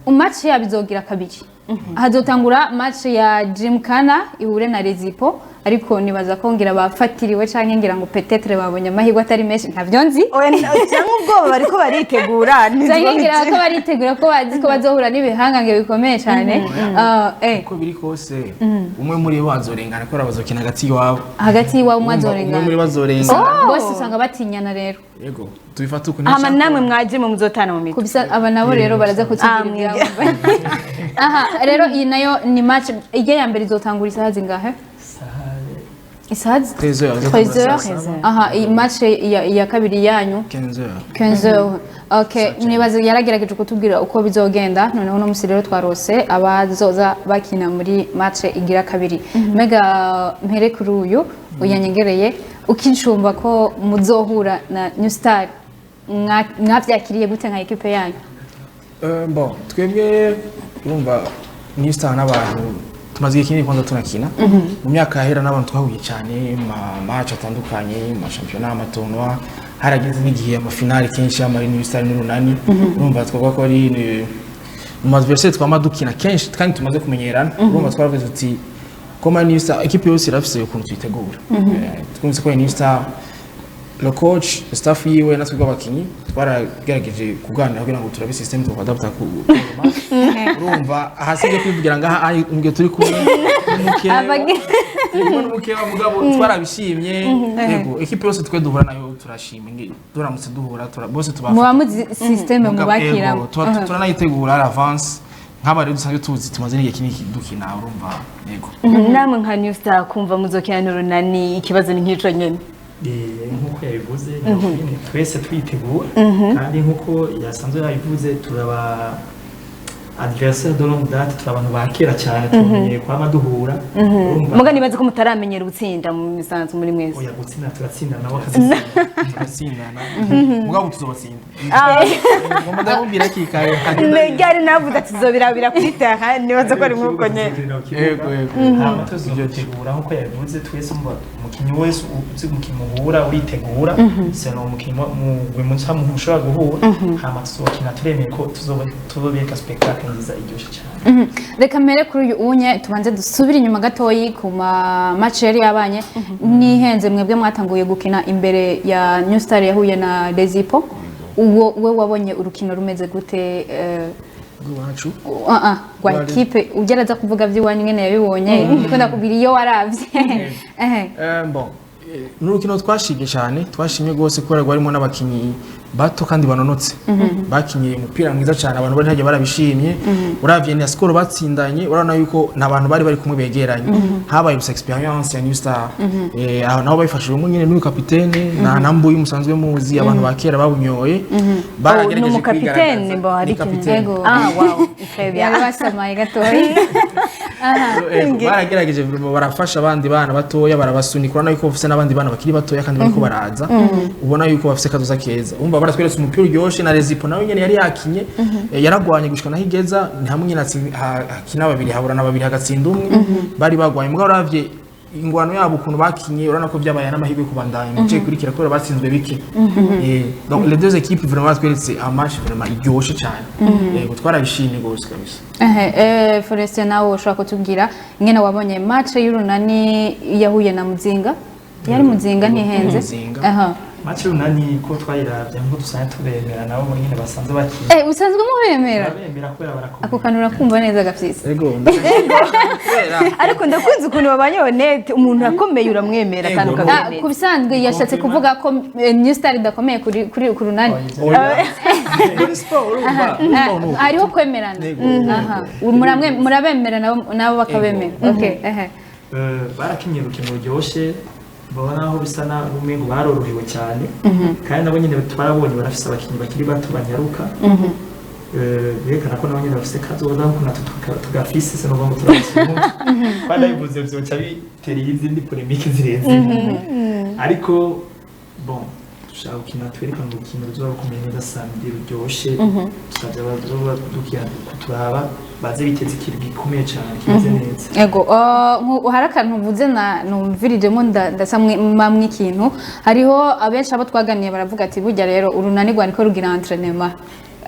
Match yabo izogira kabiri, hazotangura match ya Gymkhana ihure na Rezipo, ariko nibaza ko ngira bafatiriwe canke ngira ngo peut-être babonye amahirwe atari menshi, ntavyo nzi. Oya, cyangwa ubwoba bariko baritegura. Canke ngira ko baritegura ko bazi ko bazohura n'ibihangange bikomeye cane. Uko biri kose, umwe muri bo azorengana kubera bazokina hagati y'iwabo. Hagati y'iwabo umwe Umwe azorengana. muri bo azorengana. Bose usanga batinyana rero. Yego, tubifata uko. Hama namwe mwaje mu muzotana mu mitwe. Kubisa aba nabo rero baraza kutubwira Ah, mwebwe. ibyabo. Aha rero iyi nayo ni match ijya ya mbere izotangura isaha zingahe? Isaha 13h. 13h. Aha, iyi match ya kabiri yanyu? 15h. 15h. Okay, nibaza yaragerageje kutubwira uko bizogenda. Noneho uno musi rero twarose abazoza bakina muri match igira kabiri. Mega mpere kuri uyu uyanyegereye, ukicumba ko muzohura na New Star, mwavyakiriye gute nka ekipe yanyu? Bon, twebwe urumva New Star n'abantu tumaze igihe kinini kwanza tunakina. Mu myaka yahera n'abantu twahuye cyane mu ma match atandukanye, mu mashampiyona, amatournoi, harageze n'igihe amafinale kenshi ama ari New Star n'Urunani. Urumva twavuga ko ari mu adversaire twama dukina kenshi kandi tumaze kumenyerana. Urumva twaravuze tuti koma New Star, equipe yose irafise ukuntu tuyitegura. Twumvise ko New Star, le coach, staff yiwe, natwe rw'abakinyi twaragerageje kuganira kugira ngo turabe system twakadapta ku match. Urumva ahasigaye kwivugira ngaha ari mbwe turi kumwe n'umukeba, turi kumwe n'umukeba, mugabo twarabishimye. Yego, equipe yose twe duhura nayo turashima. Turamutse duhura bose tubafata. Muba muzi système Mugabo, mubakiramo. yego, turanayitegura à l'avance nk'aba rero dusanzwe tuzi, tumaze n'igihe kinini dukina, urumva, yego. Namwe nka New Star kumva muzokina n'Urunani, ikibazo ni nk'ico nyene. Nk'uko yabivuze ni twese twitegura, kandi nk'uko yasanzwe yabivuze turaba adversaire de longue date, turi abantu ba kera cyane, tumenyereye kwama duhura, urumva. Muga nibaze ko mutaramenyera ubutsinda mu misanzu muri mwese. Oya, gutsinda turatsinda, nabo akazitsinda. Turatsindana, mugabo tuzobatsinda, ngomba ndamubwira kikaye. Ryari navuze ati tuzobirabira kuri terrain, nibaze ko ari nk'uko nyene. Yego. Hama tuzotegura nk'uko yabivuze twese, umva umukinnyi wese uzi umukinnyi muhura uritegura selon umukinnyi mugwi muca mushobora guhura. Hama tuzokina turemeye ko tuzobereka spectacle nziza iryoshe cyane. Reka mbere kuri uyu unye tubanze dusubire inyuma gatoyi ku ma match yari yabanye nihenze. Mwebwe mwatanguye gukina imbere ya New Star yahuye na Rezipo, uwo we wabonye urukino rumeze gute? Rw'iwacu? Rwa ekipe ugerageza kuvuga by'iwanyu nyene yabibonye, ndiko ndakubwira iyo waravye. Ehe. Bon, n'urukino twashimye cyane, twashimye rwose kubera rwarimo n'abakinnyi bato kandi banonotse, bakinye umupira mwiza cyane, abantu bari hagiye barabishimye. Uravye na score batsindanye, urabona yuko nta bantu bari bari kumwe begeranye, habaye gusa experience ya New Star. Aho nabo babifashijwemo nyine n'uyu kapitene na Mbuyu musanzwe muzi, abantu ba kera babunyoye baragerageje Ni umukapitene kwigaragaza. mbo hari Ni ikintu. kapitene. Yego. Ah, wow, très bien. Yari basamaye gatoyi. Ego, baragerageje vraiment, barafasha abandi bana batoya, barabasunika. Urabona yuko bafise n'abandi bana bakiri batoya kandi bariko baraza, ubona yuko bafise kazoza keza. Umva baratweretse umupira uryoshe. Na Rezipo nawe nyene yari yakinye, yaragwanye gushika naho igeza ni hamwe nyene hakina babiri, habura na babiri hagatsinda umwe, bari bagwanye. Mugabo uravye Ingwano yabo, ukuntu bakinye, urabona ko byabaye n'amahirwe kubandanya mu gice gikurikira kubera batsinzwe bike. Donc les deux équipes vraiment batweretse un match vraiment iryoshe cyane. Yego, twarabishimye gose kabisa. Ehe, Foreste, nawe ushobora kutubwira ingene wabonye match y'Urunani yahuye na Muzinga? Yari Muzinga, ntihenze? Muzinga. Aha. Match y'Urunani ko twayiravye, nkuko dusanzwe tubemera, nabo nyine basanzwe bakina. Usanzwe mubemera? Turabemera kubera barakomeye. Ako kantu urakumva neza gafise. Yego. Ariko ndakunze ukuntu babanye honnête, umuntu akomeye uramwemera kandi Yego. ukamwemera. Ku bisanzwe yashatse kuvuga ko New Star idakomeye kuri ku Runani. Muri sport urumva Hariho kwemerana. Yego. Aha. Murabemera, nabo bakabemera. Okay, ehe. Barakinye urukino ruryoshe, babona aho bisa n'umengo barorohewe cyane, kandi nabo nyine twarabonye barafise abakinyi bakiri bato banyaruka. Berekana ko nabo nyine bafise kazoza nkuko natwe tugafise. Se nuvuga ngo turabasumba, kandi nabivuze vyoca bitera izindi polémique zirenze. Ariko bon, dushaka gukina twerekana urukino ruzoba rukomeye neza samedi, ruryoshe. Tusavye abazoba dukina kuturaba baze biteze ikintu gikomeye cyane, kimeze neza. Ego, hari akantu uvuze na numvirijemo ndasa mamwe ikintu. Hariho abenshi abo twaganiye baravuga ati burya rero Urunani rwaniko rugira entraînement.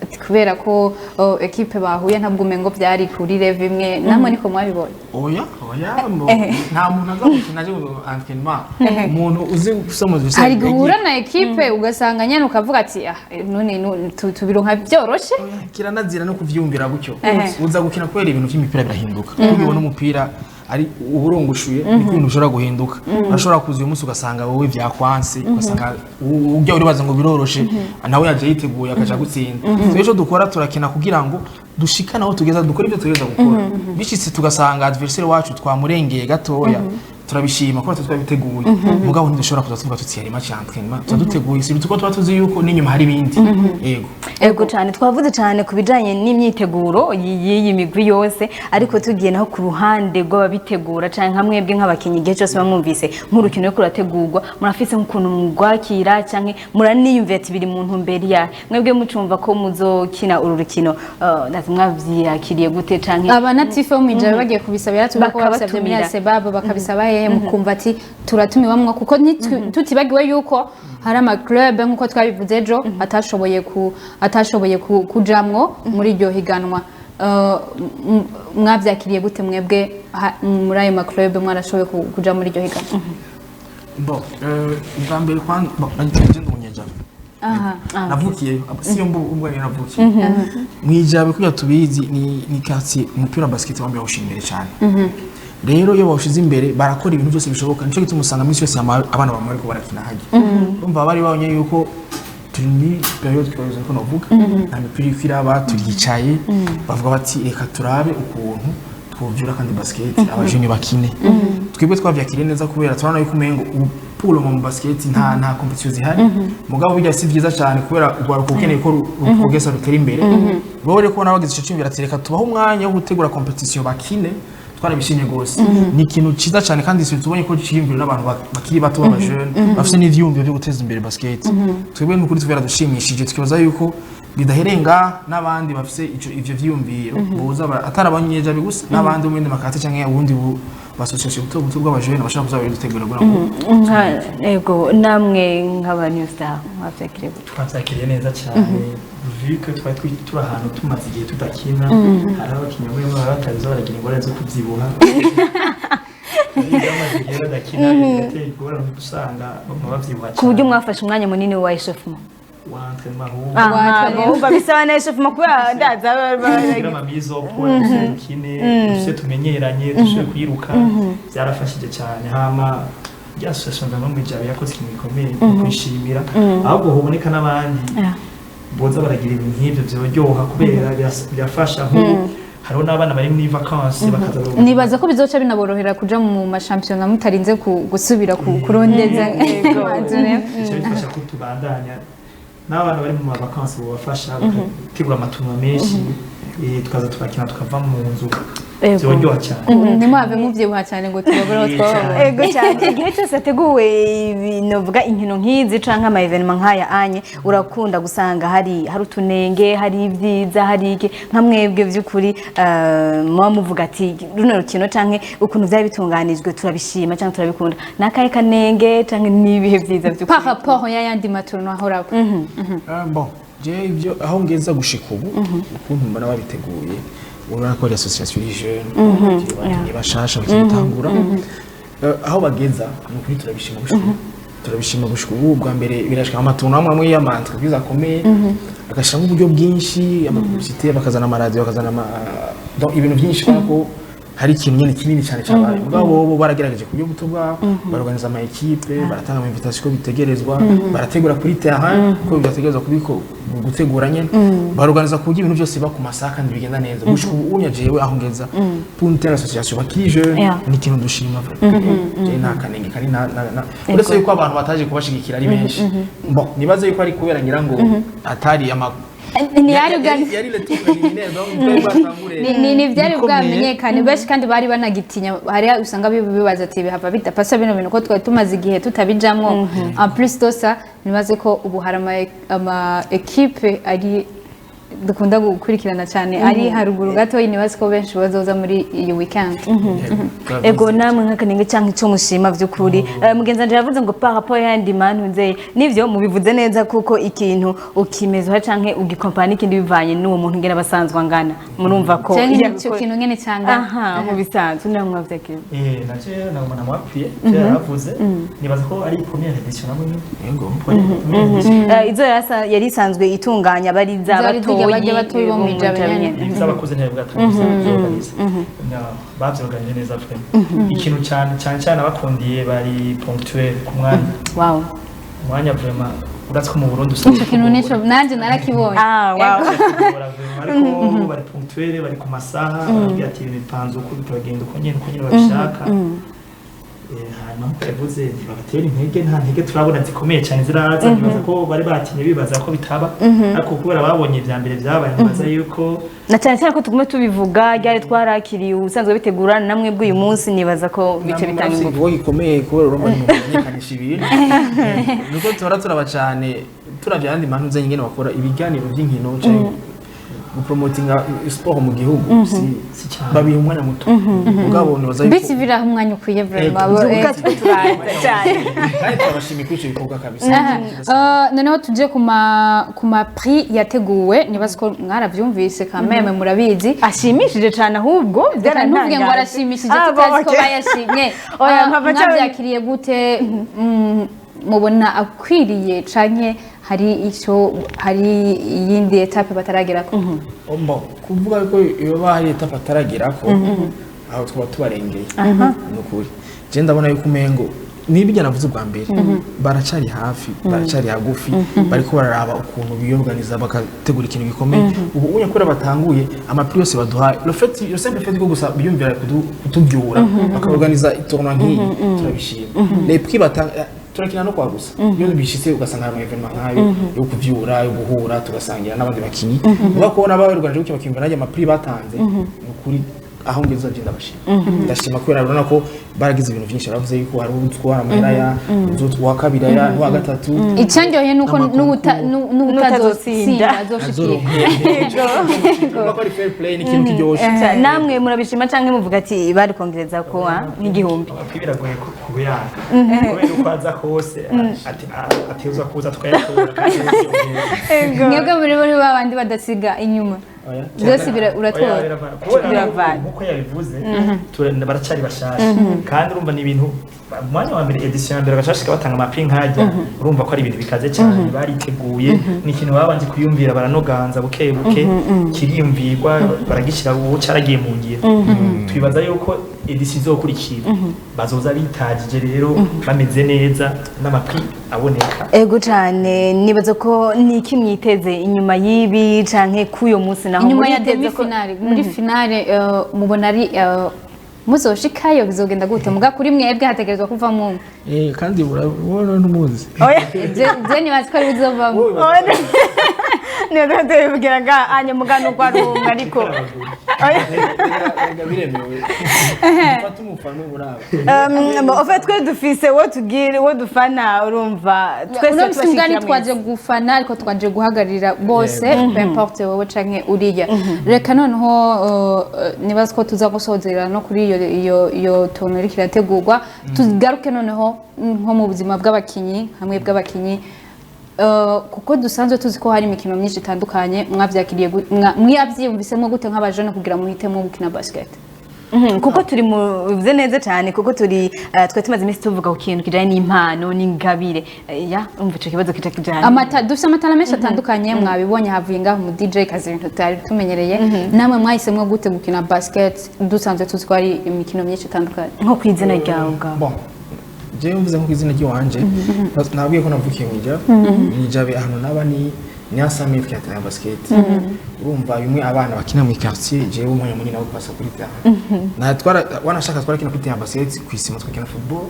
Ati kubera ko équipe bahuye ntabwo umengo byari kuri level imwe. Namwe niko mwabibonye? Oya, oya, nta muntu aza gukina aje mu entraînement, umuntu uzi gusoma. Hari guhura na équipe ugasanga nyene ukavuga ati ah, none tubironka byoroshe. Kiranazira no kuvyumvira gutyo. Uza gukina kubera ibintu vy'imipira birahinduka. Iyo ubona umupira ari uburongoshuye, niko ibintu bishobora guhinduka. Urashobora kuza uyu munsi ugasanga wowe vyakwanse, ugasanga ujya uribaza ngo biroroshe, nawe yaje yiteguye akaja gutsinda. Twebwe ico dukora, turakina kugira ngo dushikane aho tugeza, dukora ibyo tugeza gukora. Bishitse tugasanga adversaire wacu twamurengeye gatoya, turabishima kuko twabiteguye. Mugabo ntidushobora kuza tuvuga tuti yari match ya entraînement. Tuba duteguye, si tuko tuba tuzi yuko n'inyuma hari ibindi. Yego. Ego cyane, twavuze cyane ku bijanye n'imyiteguro y'iyi migwi yose, ariko tugiye naho ku ruhande rw'ababitegura canke nka mwebwe nk'abakinyi, igihe cyose bamwumvise nk'urukino ruriko rurategurwa, murafise nk'ukuntu mugwakira canke muraniyumvira ati biri mu ntumbero ya mwebwe? Mucumva ko muzokina uru rukino, ndazi mwavyakiriye gute canke Abanatife bo mwijabe bagiye kubisaba, yaratubwiye ko babisabye muri Bakabatumira. Asebab, bakabisaba hehe, mukumva ati turatumiwamwo, kuko tutibagiwe yuko hari ama club nk'uko twabivuze ejo atashoboye kujamwo muri iryo higanwa. Mwavyakiriye gute mwebwe muri ayo ma club mwarashoboye kuja muri iryo higanwa? Bon, ubwa mbere kwanza, bon, nagiye ndi umunyejabe. Aha. Navukiyeyo, siyo mbu ubwo rero navukiye mwijabe. Kugira tubizi, ni quartier umupira wa basket wambaye bawushyira imbere cyane. Rero iyo bawushize imbere barakora ibintu byose bishoboka. Nico gituma usanga minsi yose abana bamwe bariko barakina hajya. Urumva bari babonye yuko turi muri période twabize ko navuga nta mipira iriko iraba, turicaye, bavuga bati reka turabe ukuntu twovyura kandi basket abajene bakine. Twebwe twavyakiriye neza kubera turabona yuko umengo ubu mu basket nta compétition zihari. Mugabo bijya si vyiza cyane kubera urwaruka ukeneye ko ruprogressa, rutera imbere. Bo rero kubona bagize ico cyumvira ati reka tubahe umwanya wo gutegura compétition bakine, twarabishimye gose. Ni ikintu ciza cyane, kandi si tubonye ko ciyumviro n'abantu bakiri bato b'abajene bafite n'ivyumviro byo guteza imbere basket. Twebwe n'ukuri twaradushimishije, tukibaza yuko bidaherenga n'abandi bafise ico ivyo vyiyumviro boza atari abanyejabe gusa, n'abandi bo mu yindi makate canke ubundi association buto buto bw'abajene bashaka kuza baridutegura kugira ngo Ego, namwe nk'aba New Star mwavyakiriye gute? Twabyakiriye neza cyane, vu que twari turi ahantu tumaze igihe tudakina. Hari abakinnyi bamwe baba batabizi, baragira ingorane zo kubyibuha. Iyo bamaze igihe badakina bigatera ingorane, usanga baguma babyibuha Ku buryo cyane. mwafashe umwanya munini wa échauffement? Wa entraînement ahubwo. Aha, bumva bisaba na échauffement kubera ndaza Kugira ama mise au point, dusubire dukine, dusubire tumenyeranye, dusubire kwiruka, byarafashije cyane. Hama rya association vraiment Mwijabe yakoze ikintu gikomeye mu kwishimira, ahubwo hoboneka n'abandi boza baragira ibintu nk'ibyo, byoryoha kubera birafasha. Nk'ubu hariho n'abana bari muri vacances bakaza Nibaza ko bizoca binaborohera kuja mu mashampiyona mutarinze gusubira kurondeza. Bica bifasha ko tubandanya n'abana bari mu ma vacances, bobafasha bakategura ama tournois menshi. Tukaza turakina, tukava mu nzu. Ego. Byoryoha cyane. Ntimwave mubyibuha cyane ngo tubabure aho twababonye. Ego cyane. Igihe cyose hateguwe ibintu, vuga inkino nk'izi canke ama événement nk'aya anye, urakunda gusanga hari utunenge, hari ibyiza, hari iki. Nka mwebwe by'ukuri, muba muvuga ati runo rukino canke ukuntu byari bitunganijwe turabishima canke turabikunda, n'akahe kanenge canke n'ibihe byiza by'ukuri par rapport y'ayandi ma tournois ahorabo? Ah, bon, je ibyo aho ngeza gushika ubu, ukuntu mbona babiteguye, urabona ko ari association des jeunes abakinyi bashasha bakitangura. Aho bageza ni ukuri turabishima gushika ubu, turabishima gushika ubu. Bwa mbere birashika ama tournois amwe amwe y'ama entreprise akomeye agashyiramo uburyo bwinshi, ama publicité, bakazana amaradiyo, bakazana ama donc ibintu byinshi, kubera ko hari ikintu nyine kinini cyane cyabaye. Mugabo bo baragerageje ku buryo buto bwabo, barorganiza ama équipe, baratanga ama invitation ko bitegerezwa, barategura kuri terrain ko bidategerezwa kubiko gutegura nyine, barorganiza ku buryo ibintu byose biba ku masaha kandi bigenda neza. Gushika ubu unya jewe aho ngeza, pour une telle association bakiri jeune, ni ikintu dushima vraiment. Je nta kanenge kari na uretse yuko abantu bataje kubashigikira ari benshi. Bon, nibaze yuko ari kubera ngira ngo atari ama Ntiyari yari le tour préliminaire, donc twari bwatangure ni byari bikomeye. Bwamenyekane benshi kandi bari banagitinya. Hari usanga bibaza ati bihava bidapasa bino bintu ko twari tumaze igihe tutabijamwo. En plus de ça, nibaze ko ubu hari ama équipe ari dukunda gukurikirana cyane ari haruguru gato, nibaze ko benshi bazoza muri iyi weekend. Ego, namwe nk'akanenge cyangwa icyo mushima by'ukuri. Mugenzi wanje yavuze ngo par rapport y'ayandi mantu nzeye, nivyo mubivuze neza, kuko ikintu ukimeza canke ugikompara n'ikindi bivanye n'uwo muntu ngene abasanzwe angana, murumva ko cyangwa iyo icyo kintu nyene cyangana. Aha mu bisanzwe namwe mwavyakira? Naje naguma namwapfuye kera yaravuze, nibaza ko ari première édition nabwo nyine. Yego. Première édition. Izo yari isanzwe itunganya bari za Zari batoyi zirya bajya batoyi bo mu Ijabe nyene. Iz'abakuze ntibwatangiye byorganiza, babyorganije neza vraiment. Ikintu cyane cyane cyane abakundiye bari ponctuel ku mwanya. Umwanya vraiment, uretse ko mu Burundi usanga Icyo kintu nico nanjye narakibonye. Ah, wow. Ariko bari ponctuel, bari ku masaha, barabwira ati ibintu bipanze uko, bitagenda uko nyene babishaka. Hanyuma nkuko yavuze, ntibabatera intege, nta ntege turabona zikomeye cyane ziraza. Nibaza ko bari batinye bibaza ko bitaba, ariko kubera babonye ibya mbere byabaye, nibaza yuko Na cyane cyane ko tugume tubivuga ryari twarakiriye ubusanzwe bitegura namwe bw'uyu munsi, nibaza ko bice bitanga ingufu. Igikorwa gikomeye kubera urumva ni mu kumenyekanisha ibintu, nuko tuhora turaba cyane turavye ayandi mantu nze ingene bakora ibiganiro by'inkino canke gupromotinga sport mu gihugu, si cyane. Babiha umwanya muto, mugabo nibaza yuko BTV iraha umwanya ukwiye vraiment. Tuvuga two turaza cyane. Kandi turabashimiye kuri ico gikorwa kabisa. Aha. Noneho tuje ku ma prix yateguwe, nibaza ko mwaravyumvise quand même, murabizi. Ashimishije cyane ahubwo. Reka ntuvuge ngo arashimishije Ah, tutazi ko okay. bayashimye. Oya, mpava cyane. Mwabyakiriye gute? Mubona akwiriye canke hari icyo, hari iyindi étape bataragerako? Bon, kuvuga ko iyo hari étape ataragerako, aho twaba tubarengeye, ni ukuri. Je ndabona yuko umengo nibijya navuze ubwa mbere, baracari hafi, baracari hagufi, bariko bararaba ukuntu biyorganiza bakategura ikintu gikomeye. Ubu unye kubera batanguye, ama prix yose baduhaye, le fait, le simple fait ko gusa biyumvira kutubyura bakaorganiza tournoi nk'iyi, turabishima. Les prix batanga, turakina no kwa gusa iyo bishitse ugasanga hari ama événement nk'ayo yo kuvyura, yo guhura, tugasangira n'abandi bakinyi. Uba kubona bayorganije gutyo bakiyumva najya ama prix batanze, ni ukuri aho ngeze je ndabashima, ndashima kubera urabona ko baragize ibintu byinshi. Baravuze yuko hari utwara amahera ya uwa kabiri aya n'uwa gatatu. Icyanyoye ni uko N'ama concours. n'utazotsinda azoshikira. Urabona ko ari fair play, ni ikintu kiryoshe. Namwe murabishima canke muvuga ati bari kongereza ko nk'igihumbi? Amapwi biragoye kubiyanga kubera uko aza kose atezwa kuza tukayatora kandi yiyongera. Mwebwe muri ba bandi badasiga inyuma Oya. byose uratora? Oya, biravana. Kubera Biravana. nkuko yabivuze, baracyari bashasha kandi urumva ni ibintu mu mwanya wa mbere, édition ya mbere bagashashika batanga ama prix nkajya, urumva ko ari ibintu bikaze cyane bariteguye. Ni ikintu babanje kuyumvira, baranoganza buke buke, kiriyumvirwa, baragishyira, ubu cyaragiye mu ngiro. Twibaza yuko édition izokurikira bazoza bitagije rero bameze neza n'ama prix aboneka. Ego cyane. Nibaza ko ni iki mwiteze inyuma y'ibi canke k'uyo munsi naho? Inyuma ya Muriteze demi finale, muri finale, mubona ari muzoshikayo? Bizogenda gute? Muga kuri mwebwe hategerezwa kuvamo umwe. Kandi urabona ntumuzi. Oya. Je nibaza ko ari buzovamo. Niyo tubivugira nga anya mugano kwa rumwe, ariko Erega biremewe ufata umufana uburaba. En fait, twe dufise wo tugira wo dufana, urumva twese Uno musi mugani tubashigikira twaje mwese. gufana, ariko twaje guhagararira bose, peu importe wowe canke uriya. Reka noneho nibaza ko tuza gusozera no kuri iyo tournoi iriko irategurwa, tugaruke noneho nko mu buzima bw'abakinyi hamwe bw'abakinyi, kuko dusanzwe tuzi ko hari imikino myinshi itandukanye. Mwavyakiriye mwavyiyumvisemo gute nk'abajene kugira muhitemo gukina basket? Kuko turi mu bivuze neza cyane, kuko turi twari tumaze iminsi tuvuga ku kintu kijanye n'impano n'ingabire. Ya, umva ico kibazo kica kijanye Amata dufite amatara menshi atandukanye, mwabibonye, havuye ngaho mu DJ kazi, ibintu tutari tumenyereye. Namwe mwahisemwo gute gukina basket, dusanzwe tuzi ko hari imikino myinshi itandukanye? Nko ku izina ryawe ubwawe. Bon, jewe mvuze nko ku izina ry'iwanje, nabwiye ko navukiye mw'Ijabe. Mw'Ijabe ahantu naba ni à 100 mètres ya terrain basket. Urumva bimwe abana bakina mu quartier, jewe umwanya munini nawo pasa kuri terrain. Natwara wanashaka twarakina kuri terrain basket, kw'isima twakina football,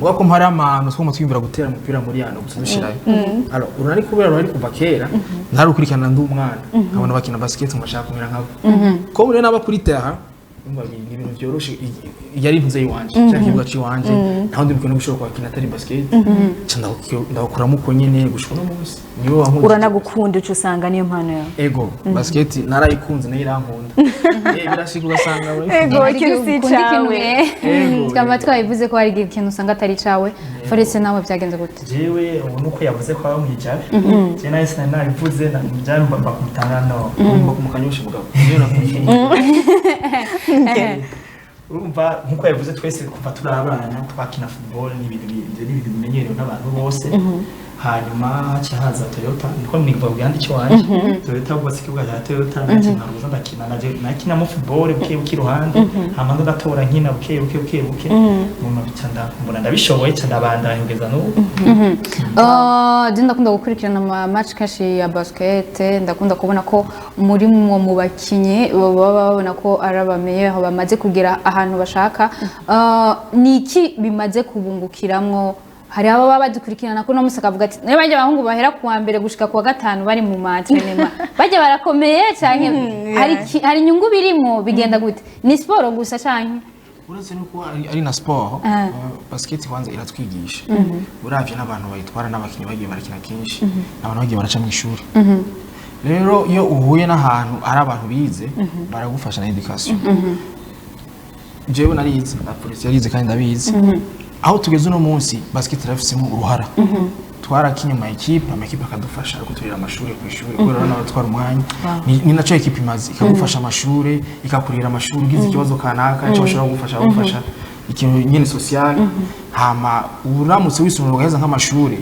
muga ko mpari amahano twuma twiyumvira gutera umupira muri yano gusa dushirayo. Alors urunani kubera ruhari kuva kera, ntarukurikirana ndi umwana, nkabona bakina basket ngashaka kumera nkabo. Ko muri naba kuri terrain, urumva ni ibintu byoroshe, yari intuze y'iwanje cyangwa ikibuga cy'iwanje, nta wundi mukino ushobora kuhakina atari basket. Ca ndawukuramo uko nyene gushika uno munsi niwe wankundije. Uranagukunda, uca usanga niyo mpano yawe. Ego, basket narayikunze, nayo irankunda. Birashika ugasanga urayikunda. Ego, Hari ikintu igihe si ukunda ikintu, icawe. Tukaba twabivuze ko hari igihe ikintu usanga atari icawe. Forese, nawe byagenze gute? Jewe ubu nuko yavuze ko aba mwijabe, je nawe sinari nabivuze byari mba kumutanga no Ugomba kumukanyosha mugabo niyo nakunze. Urumva nkuko yavuze, twese kuva turi abana twakina football, ni ibintu ibyo ni ibintu bimenyerewe n'abantu bose. Hanyuma haca haza Toyota, niko nivuga ku gihande iwanje, Toyota bubatse ikibuga cya Toyota, naje nkaruza ndakina, naje nakinamo football buke buke iruhande, hama ndatora nkina buke buke buke buke, nyuma bica mbona ndabishoboye, ca ndabandanya kugeza n'ubu. Je ndakunda gukurikirana ama match kenshi ya basket, ndakunda kubona ko muri mwo mu bakinyi baba babona ko ari aba meilleurs bamaze kugera ahantu bashaka. Ni iki bimaze kubungukiramwo? Hari abo baba badukurikirana ko no musi akavuga ati niba bajya abahungu bahera kuwa mbere gushika kuwa gatanu bari mu ma entraînement, bajya barakomeye, canke hari inyungu birimwo? Bigenda gute? Ni siporo gusa canke? Uretse nuko ari na sport, basket kwanza iratwigisha. Uravye n'abantu bayitwara n'abakinyi bagiye barakina kenshi, n'abantu bagiye baraca mu ishuri. Rero iyo uhuye n'ahantu ari abantu bize, baragufasha na education. Jewe narize na polisi yarize kandi ndabizi. Aho tugeze uno munsi, basket irafisemo uruhara. Twarakinye mu ekipe, amakipe akadufasha kuturira amashuri ku ishuri, kubera urabona baratwara umwanya. Ni naco ekipe imaze ikagufasha amashuri, ikakurira amashuri ugize ikibazo kanaka, icyo bashobora kugufasha bagufasha ikintu nyene social. Hama uramutse wisumira ugaheza nk'amashuri,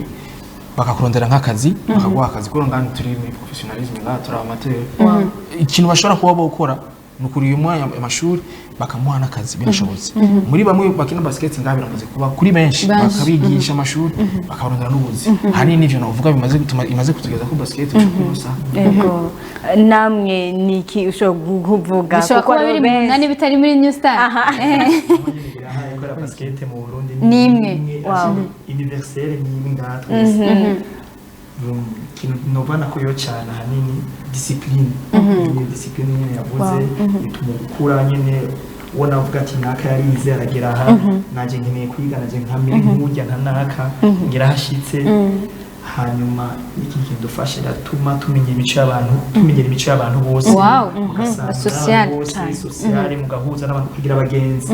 bakakurondera nk'akazi, bakaguha akazi, kubera ngaha turi muri professionnalisme, ngaha turi amateur. Ikintu bashobora kuba bokora ni ukuriha umwanya amashuri, bakamuha n'akazi binashobotse. Muri bamwe bakina basket ngaha biramaze kuba kuri benshi, Benshi. bakabigisha amashuri, bakabarondera n'ubuzi. Hanini n'ivyo novuga bimaze gutuma imaze kutugeza ko basket ushobora kunosa. Ego, namwe ni iki ushobora kuvuga? Bishobora Kuko kuba hariho biri mu benshi. nani bitari muri New Star. Kubera basket mu Burundi Ni imwe. Wow. Universelle, ni imwe ngaha twese. Ikintu nobana ko yo cyane ahanini discipline. Iyo discipline nyene yavuze bituma ukura nyene, ubona avuga ati naka yarize aragera aha, nanjye nkeneye kwiga, nanjye nkamera nk'urya nka naka ngera ahashitse. Hanyuma iki kintu dufasha, iratuma tumenya imico y'abantu, tumenyera imico y'abantu bose. Mugasanga Social. n'abantu bose, social, mugahuza n'abantu kugira abagenzi.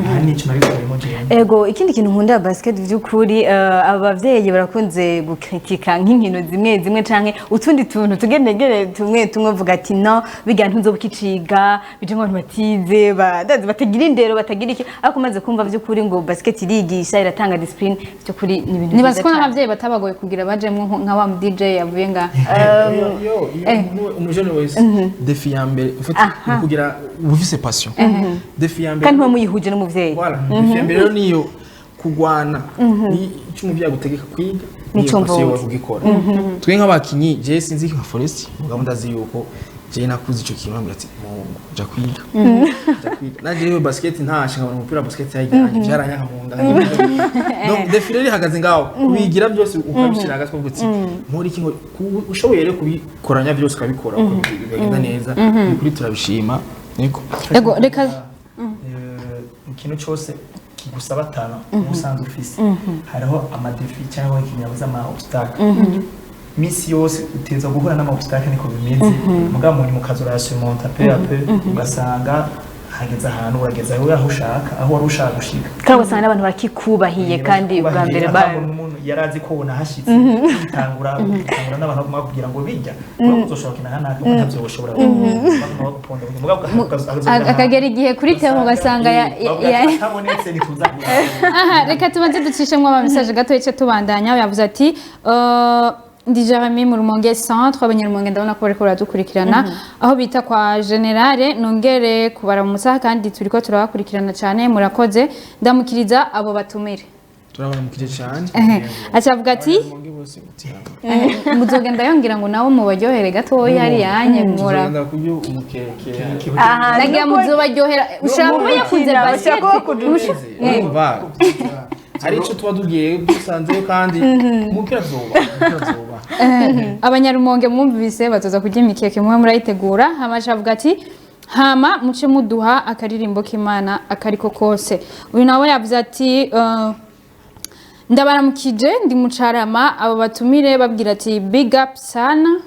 Aha nico nabikuyemo jewe. Ego, ikindi kintu nkunda basket by'ukuri, abavyeyi barakunze gukritika nk'inkino zimwe zimwe canke utundi tuntu tugenegere tumwe tumwe, vuga ati no biga ntuzobukiciga bije nk'abantu batize, ndazi batagira indero, batagira iki, ariko umaze kumva by'ukuri ngo basket irigisha, iratanga discipline, by'ukuri ni ibintu Nibaza byiza ko cane. n'abavyeyi batabagoye kugira bajemwo nka wa mu DJ yavuye ngaha. Yo, umujene wese, défi ya mbere ufite ni kugira uba ufise passion. Défi ya mbere Kandi muba muyihuje n'umuvyeyi. Voilà, défi ya mbere rero niyo kugwana ni icyo umuvyeyi agutegeka kwiga, niyo Nico passion mvuze. yawe kugikora. Twe nk'abakinyi, je sinzi nka Forest, mugabo ndazi yuko Jewe nakuze ico kintu bambwira ati muhungu, ja kwiga, ja kwiga. Naje rero basket ntashe, nkabona umupira wa basket yajyanye, byaranyanka mu nda. Donc défi rero ihagaze ngaho, kubigira byose ukabishyira hagati, ukavuga uti nkora iki ushoboye rero kubikoranya byose, ukabikora bikagenda neza. Ni kuri turabishima niko. Ego, reka. Ikintu cyose kigusaba talent uba usanzwe ufise, hariho ama défis cyangwa ikintu yabuze, ama obstacle. Misi yose uteza guhura n'ama obstacle, niko bimeze. Mugabo mu nyuma ukaza urayasurmonta peu à peu, ugasanga hageze ahantu urageze aho ushaka, aho wari ushaka gushika. Kandi ugasanga n'abantu barakikubahiye, kandi ubwa mbere ba umuntu yari azi ko unahashyitse, bitangura bitangura n'abantu baguma bakubwira ngo bijya uzoshobora gukina hano, ntabyo woshobora, baguma baguponda. Mugabo Akagera igihe kuri terrain ugasanga atabonetse ntituza. Aha, reka tubanze ducishemwo ama message gato ice tubandanya. Yavuze ati ndi Jeremy mu Rumonge centre, abanyarumonge ndabona ko bariko baradukurikirana aho bita kwa Generale. Nongere kubara mu musaha kandi turiko turabakurikirana cyane, murakoze. Ndamukiriza abo batumire. Turabaramukije cyane. Ehe. Acavuga ati Rumonge bose mutirama. Muzogenda yongera ngo nabo mubaryohere gatoya hariya nye mura Tuzogenda kurya umukeke. Nagira muzobaryohera, ushobora kuba yakunze basket. Urumva hari icyo tuba tugiye dusanzeyo, kandi umupira tuzoba, umupira tuzoba. Abanyarumonge mwumvise, bazoza kurya imikeke, mube murayitegura. Hama acavuga ati hama muce muduha akaririmbo k'Imana akariko kose. Uyu nawe yavuze ati ndabaramukije, ndi mucarama, abo batumire babwira ati big up sana.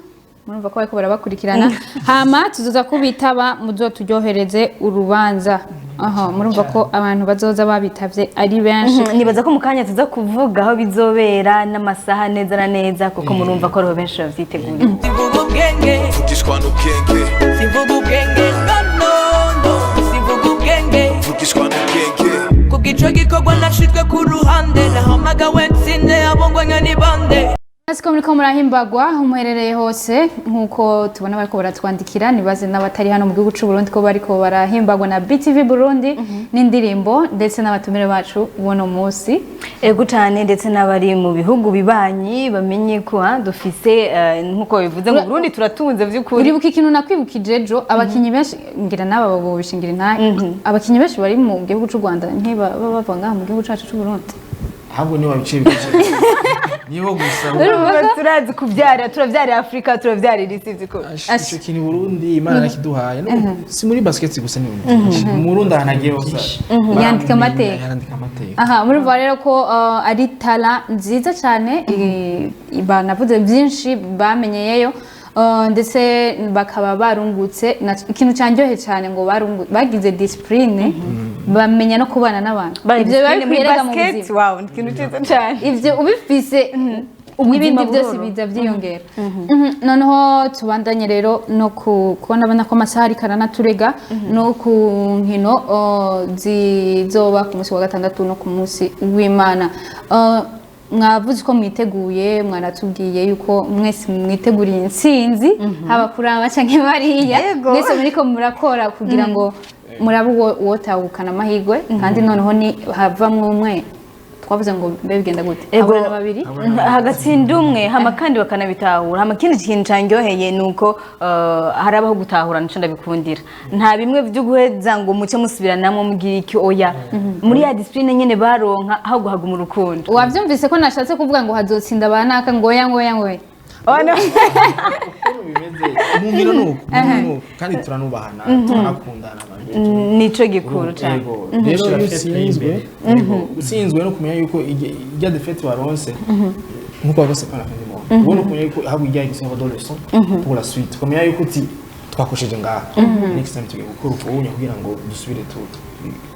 Murumva ko bariko barabakurikirana. Hama tuzoza kubitaba muzoturyohereze urubanza. Aha murumva ko abantu bazoza babitavye ari benshi. Nibaza ko mu kanya tuza kuvuga aho bizobera n'amasaha neza na neza, kuko murumva ko ariho benshi bavyiteguriye. Simvuga ubwenge. Mvugishwa n'ubwenge. Simvuga ubwenge, no, no, no, simvuga ubwenge. Mvugishwa n'ubwenge. Kubw'ico gikorwa nashizwe ku ruhande, nahamagawe nsinde abongwanya ni bande. Siko muriko murahimbagwa aho muherereye hose, nk'uko tubona bariko baratwandikira. Nibaze n'abatari hano mu gihugu c'u Burundi ko bariko barahimbagwa na BTV Burundi n'indirimbo ndetse n'abatumire bacu buno munsi. Ego cyane, ndetse n'abari mu bihugu bibanyi bamenye ko dufise nk'uko bivuze ngo Burundi turatunze by'ukuri. Uribuka ikintu nakwibukije ejo? Abakinyi benshi, ngira n'aba bobishingira intahe, abakinyi benshi bari mu gihugu c'u Rwanda ntibaba bava ngaha mu gihugu cacu c'u Burundi. Ahubwo niba bice bice nibo gusa. Urumva turazi kubyara, turabyarira Afurika, turabyarira isi by'ukuri. Ico kintu Burundi Imana yarakiduhaye. No, si muri basket gusa, ni byinshi mu Burundi, ahantu agiye hose Yandika amateka. Yandika amateka. Aha murumva rero ko ari talent nziza cyane, banavuze byinshi bamenyeyeyo, ndetse bakaba barungutse ikintu cyanjyohe cyane ngo bagize discipline, bamenya no kubana n'abantu. Ibyo biba Discipline muri bikwiye rega mu basket, buzima. Wow, ni ikintu cyiza cyane. Ibyo ubifise, n'ibindi byose buroro. Biza byiyongera. Noneho tubandanye rero no kubona abona ko amasaha ariko aranaturega, no ku nkino zizoba ku munsi wa gatandatu no ku munsi w'Imana. Mwavuze ko mwiteguye, mwanatubwiye yuko mwese mwiteguriye intsinzi, haba kuri aba canke bariya. Yego. Mwese muriko murakora kugira ngo murabe uwo wotahukana amahirwe. Kandi noneho ni havamwo umwe, twavuze ngo mbe bigenda gute? Ego. Haburana babiri. Hagatsinda umwe, hama kandi bakanabitahura. Hama ikindi kintu candyoheye ni uko harabaho gutahura, nico ndabikundira. Nta bimwe byo guheza ngo muce musubiranamwo mugira iki, oya. Muri ya discipline nyene baronka aho guhaguma urukundo. Wabyumvise ko nashatse kuvuga ngo hazotsinda banaka, ngo oya, ngo oya, ngo oya. Oh, no. Ukuntu bimeze mu nkino ni uko, mu nkino ni uko. Kandi turanubahana, turanakundana abantu. Nico gikuru cane. Yego. Rero iyo utsinzwe, yego, utsinzwe no kumenya yuko irya défaite waronse, nkuko bavuze, pas la fin du monde. Ubona kumenya yuko ahubwo irya igisonga de leçon pour la suite, kumenya yuko uti twakosheje ngaha, next time tugiye gukora ukuntu kugira ngo dusubire tu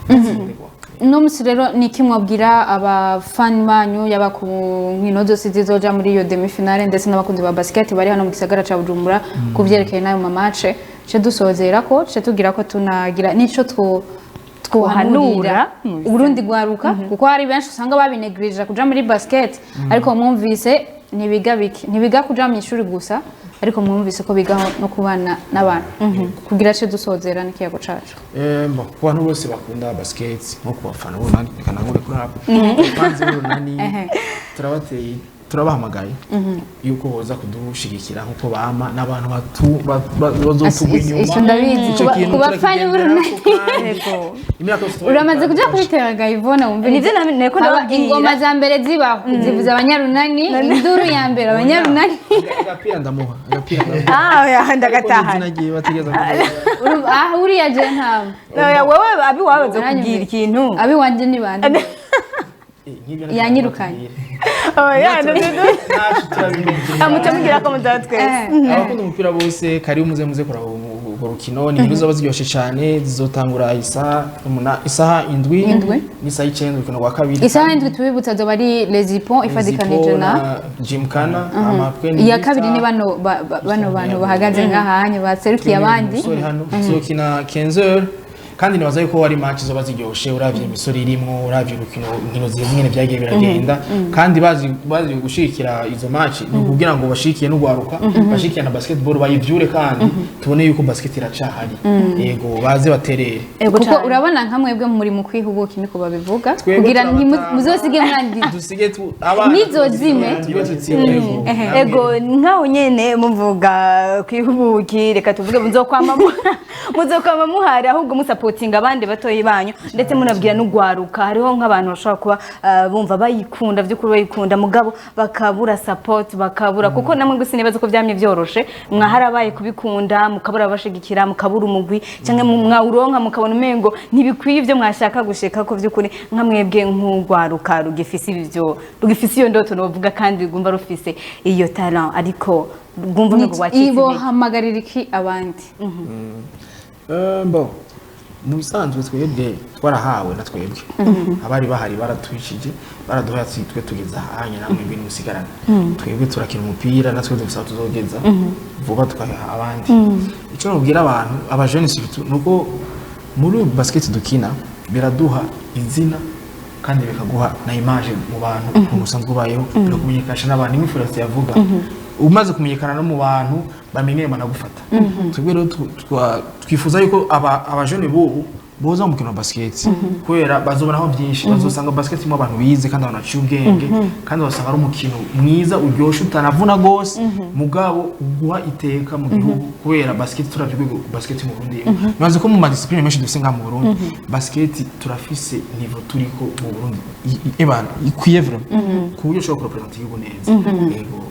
tsindirwa. Uno munsi rero ni iki mwabwira abafani banyu, yaba ku nkino zose zizoja muri iyo demi finale, ndetse n'abakunzi ba basket bari hano mu gisagara ca Bujumbura ku vyerekeye n'ayo ma match? Ce dusozera ko ce tugira ko tunagira n'ico two twohanurira Twohanura. urundi rwaruka, kuko hari benshi usanga babinegirije kuja muri basket, ariko mwumvise ntibiga bike, ntibiga kuja mu ishuri gusa, ariko mwumvise ko bigaho no kubana n'abantu. Kugira ce dusozera n'ikiyago cacu. Bon, ku bantu bose bakunda basket, nko ku bafana b'Urunani, reka nangure kuri abo bapanze b'Urunani, turabateye Turabahamagaye yuko boza kudushigikira nkuko bama n'abantu bazotugwa inyuma. Ico ndabizi. Ico kintu Ku bafana b'urunani. turakigenderako kandi imyaka yose Uramaze kuja kubitera Ivona, wumve. Nivyo niko Haba ndababwira. ingoma za mbere zibaho zivuza abanyarunani, induru ya mbere abanyarunani. Agapira ndamuha, agapira ndamuha. Ah, oya, ndagatahana. Ariko n'izina ryiwe atigeze avuga. Ah, uriya je ntawe. Oya, wewe abi wawe bazokubwira ikintu. Abi wanje ni bande? Nk'ibyo Yanyirukanye. Oya, Nacu turabimugira. muca mugira ko mudaba twese. Abakunda umupira bose, karibu muze muze kuraba urwo rukino. Ni inkino zizoba ziryoshe cyane, zizotangura isaha 7 7. n'isaha 9, urukino rwa kabiri. Isaha 7, tubibutsa, azoba ari Les Hippons ifadikanije na Gymkhana amapwe. Iya kabiri ni bano bano bantu bahagaze nk'ahanyu baserukiye abandi. Umusore hano tuzokina 15h, kandi nibaza yuko ari match zoba ziryoshe uravye imisore irimwo, uravye urukino, inkino zihe nyene vyagiye biragenda. Kandi bazi gushigikira izo match ni ukugira ngo bashigikiye n'ugwaruka, bashigikiye na basketball bayivyure, kandi tubone yuko basket iracahari. Yego, baze baterere. Ego Kuko cane. urabona nka mwebwe muri mu kwihuguka, niko babivuga, Twebwe kugira turabatanga. muzosige mwandi Dusige tu abana Nizozime. tujye tutsinda. Yego. Ego, nkaho nyene muvuga kwihubuki, reka tuvuge muzokwama muhari, ahubwo musapotinga abandi batoyi banyu, ndetse munabwira n'ugwaruka. Hariho nk'abantu bashobora kuba bumva bayikunda by'ukuri, bayikunda, mugabo bakabura support, bakabura, kuko namwe gusa nibaza ko byamye byoroshe, mwaharabaye kubikunda mukabura abashigikira, mukabura umugwi, cyangwa mwawuronka mukabona umengo ntibikwiye ibyo mwashaka gushika ko. By'ukuri nka mwebwe nk'ugwaruka rugifise ibyo, rugifise iyo ndoto novuga, kandi rwumva rufise iyo talent, ariko rwumva umengo rwacitse Ibo intege. hamagarira iki abandi? Bon, mu bisanzwe twebwe twarahawe na twebwe abari bahari baratwishije, baraduhaye ati twe tugeze ahanya, namwe ibintu musigarana. Twebwe turakina umupira, natwe dufise aho tuzogeza vuba tukabiha abandi. Icyo nabwira abantu, abajene surtout, nuko muri basket dukina biraduha izina kandi bikaguha na image mu bantu, ukuntu usanzwe ubayeho, birakumenyekanisha n'abantu. Nk'ifurasi yavuga, umaze kumenyekana no mu bantu bamenyere banagufata. Twebwe rero twifuza yuko abajene bubu boza mu mukino wa basket, kubera bazobonaho byinshi. Bazosanga basket irimo abantu bize kandi abantu baciye ubwenge, kandi basanga ari umukino mwiza uryoshe, utanavuna gose, mugabo uguha iteka mu gihugu, kubera basket turavye urwego basket mu Burundi irimo. Nibaze ko mu ma discipline menshi dufise ngaha mu Burundi, basket turafise niveau turiko mu Burundi ebana ikwiye vraiment, ku buryo ushobora kurepresenta igihugu neza. Yego.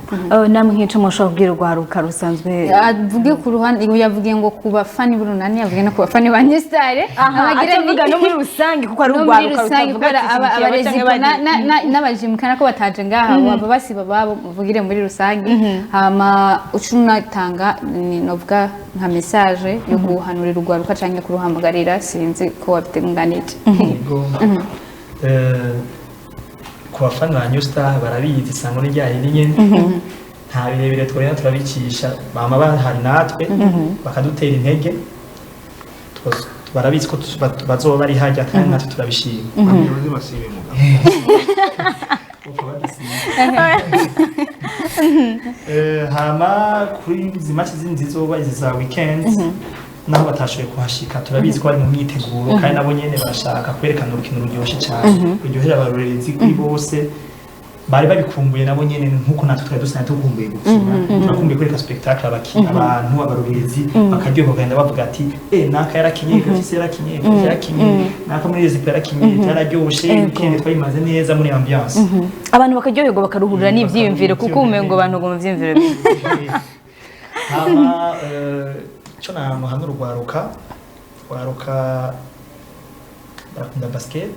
Namwe nk'ico mushobora kubwira urwaruka rusanzwe? Avuge ku ruhande, yavugiye ngo ku bafani b'urunani, yavuge no ku bafani ba New Star. Aha, acavuga no muri rusange, kuko ari No muri urwaruka rusange, rutavuga kubera ati shyigikiye aba abarezi canke bariya. n'abajimukana ko bataje ngaha, baba basiba babo, muvugire muri rusange. Hama uca unatanga ni novuga nka message yo guhanurira urwaruka canke kuruhamagarira, sinzi ko wabiteganije. Yego. Ku bafana ba New Star barabizi, isango ni ryari nyene, nta birebire tworera, turabicisha, bama bahari natwe bakadutera intege. Barabizi ko bazoba bari harya, kandi natwe turabishima. Bamuyobozi basibe mugabo. Uko badasiba. Hama kuri izi match zindi zizoba izi za weekend, naho batashoboye kuhashika, turabizi ko bari mu myiteguro, kandi nabo nyene barashaka kwerekana urukino ruryoshe cyane, ruryohera abarorerezi kuri bose. Bari babikumbuye nabo nyene nkuko natwe twari dusanzwe tukumbuye gukina, turakumbuye kwereka spectacle abakina, abantu, abarorerezi bakaryoherwa, bagenda bavuga ati eh, naka yarakinye, gafise yarakinye, gafise yarakinye, naka muri izi yarakinye, byararyoshe, weekend twayimaze neza muri ambiance. Abantu bakaryoherwa, bakaruhurira n'ivyiyumviro, kuko umengo abantu ngo mu vyiyumviro Hama ico namuhanura urwaruka, urwaruka barakunda basket,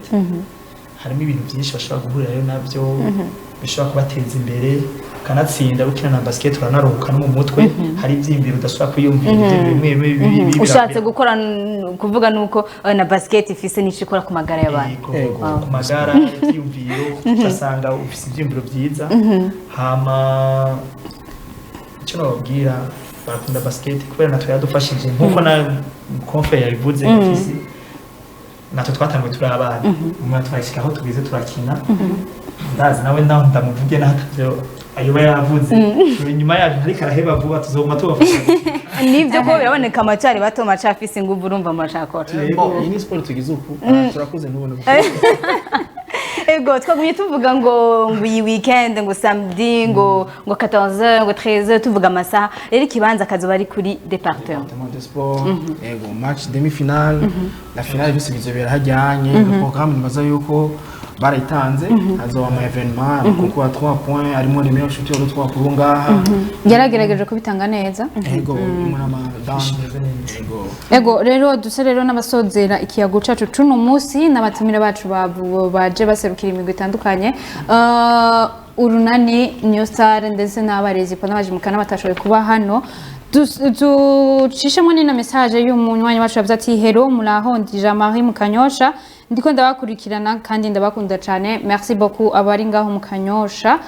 harimo ibintu byinshi bashobora guhurirayo nabyo bishobora kubateza imbere, ukanatsinda ukina na basket, uranaruhuka no mu mutwe, hari ibyiyumviro udashobora kwiyumvira, ibyo bimwe bimwe bibi Ushatse gukora kuvuga nuko na basket ifise n'ico ikora ku magara y'abantu. Yego, ku magara, ibyiyumviro, ugasanga ufise ibyiyumviro byiza. Hama icyo nababwira, barakunda basket kubera natwe yadufashije, nkuko na konfe yabivuze. Mfisi natwe twatanguye turi abana, umwana twashyika aho tugeze turakina. Ndazi nawe naho ndamuvuge naho atavyo ayoba yavuze, turi inyuma yacu, ariko araheba vuba, tuzoguma tubafasha. Nivyo, ko biraboneka amacari bato macafise inguvu, urumva amacakora. Bon, iyi ni siporo tugize uku, turakuze ntubone. Ego, twagumye tuvuga ngo iyi weekend, ngo samedi, ngo 14h, ngo 13h, tuvuga amasaha. Rero ikibanza kazoba ari kuri département. Département de sport. Ego, match demi finale, la finale, byose bizobera hajyanye. Le programme nibaza yuko barayitanze, hazoba ama événement, concours à 3 points harimo les meilleurs shooters de 3 points ngaha. Yaragerageje kubitanga neza. Ego, harimo n'ama dance. Ego. Ego, rero duse rero n'abasozera ikiyago cacu cuno munsi n'abatumire bacu baje baserukira imigwi itandukanye. Urunani New Star ndetse n'abarezi n'abajimukana batashoboye kuba hano. Ducishemo n'ino message y'umunywanyi wacu yavuze ati: "Hello, muraho, ndi Jean Marie Mukanyosha, ndiko ndabakurikirana kandi ndabakunda cyane." Merci beaucoup abari ngaho mu Kanyosha.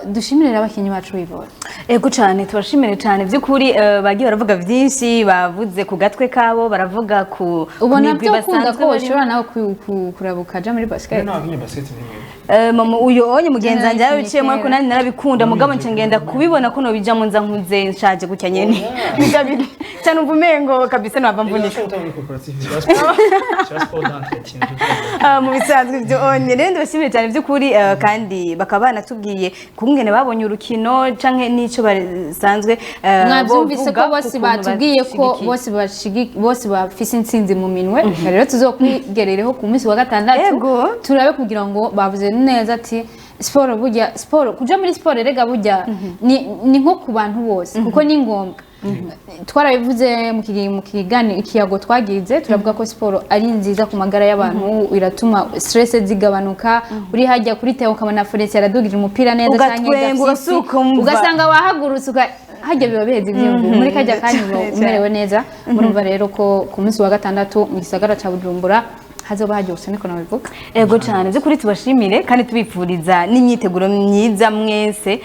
Dushimire rero abakinyi bacu bivora. Ego cyane, tubashimire cyane by'ukuri. Bagiye baravuga byinshi, bavuze ku gatwe kabo, baravuga ku Ubona migwi byo ukunda basanzwe ko barimo. ushobora nawe kuraba ukaja muri basket. Nawe akinye basket ni Mama uyo onye mugenzi wanjye Narabikinye yarabiciyemo, ariko kera. nanjye narabikunda, mugabo nca ngenda kubibona ko nobijamo nza nkuze nshaje gutya nyene. Bigabi cyane umva umengo kabisa nava mvunika. Muri coopérative ya sport d'entretien. Ah, mu bisanzwe ibyo onye rero ndabashimiye cyane by'ukuri, kandi bakaba banatubwiye kungene babonye urukino canke n'ico basanzwe Mwabyumvise ko bovuga bose ku kuntu batubwiye ko bashigikiye. bose bafise intsinzi mu minwe. Reka rero tuzokwigerereho ku munsi wa gatandatu, Ego. turabe kugira ngo bavuze neza ati siporo burya, siporo, kuja muri siporo erega burya ni nko ku bantu bose kuko ni ngombwa. Twarabivuze mu ikiyago twagize, turavuga ko siporo ari nziza ku magara y'abantu, iratuma stress zigabanuka. Uri hajya kuri teo ukabona Felicien yaradugije umupira neza canke Ugatwenga, Gafyisi, ugasuka umva. ugasanga wahagurutse hajya biba biheze ivyiyumviro muri kajya kanya uba umerewe neza. Murumva rero ko ku munsi wa gatandatu mu gisagara ca Bujumbura hazoba haryoshe, niko nabivuga. Ego cyane, by'ukuri tubashimire kandi tubifuriza n'imyiteguro myiza mwese,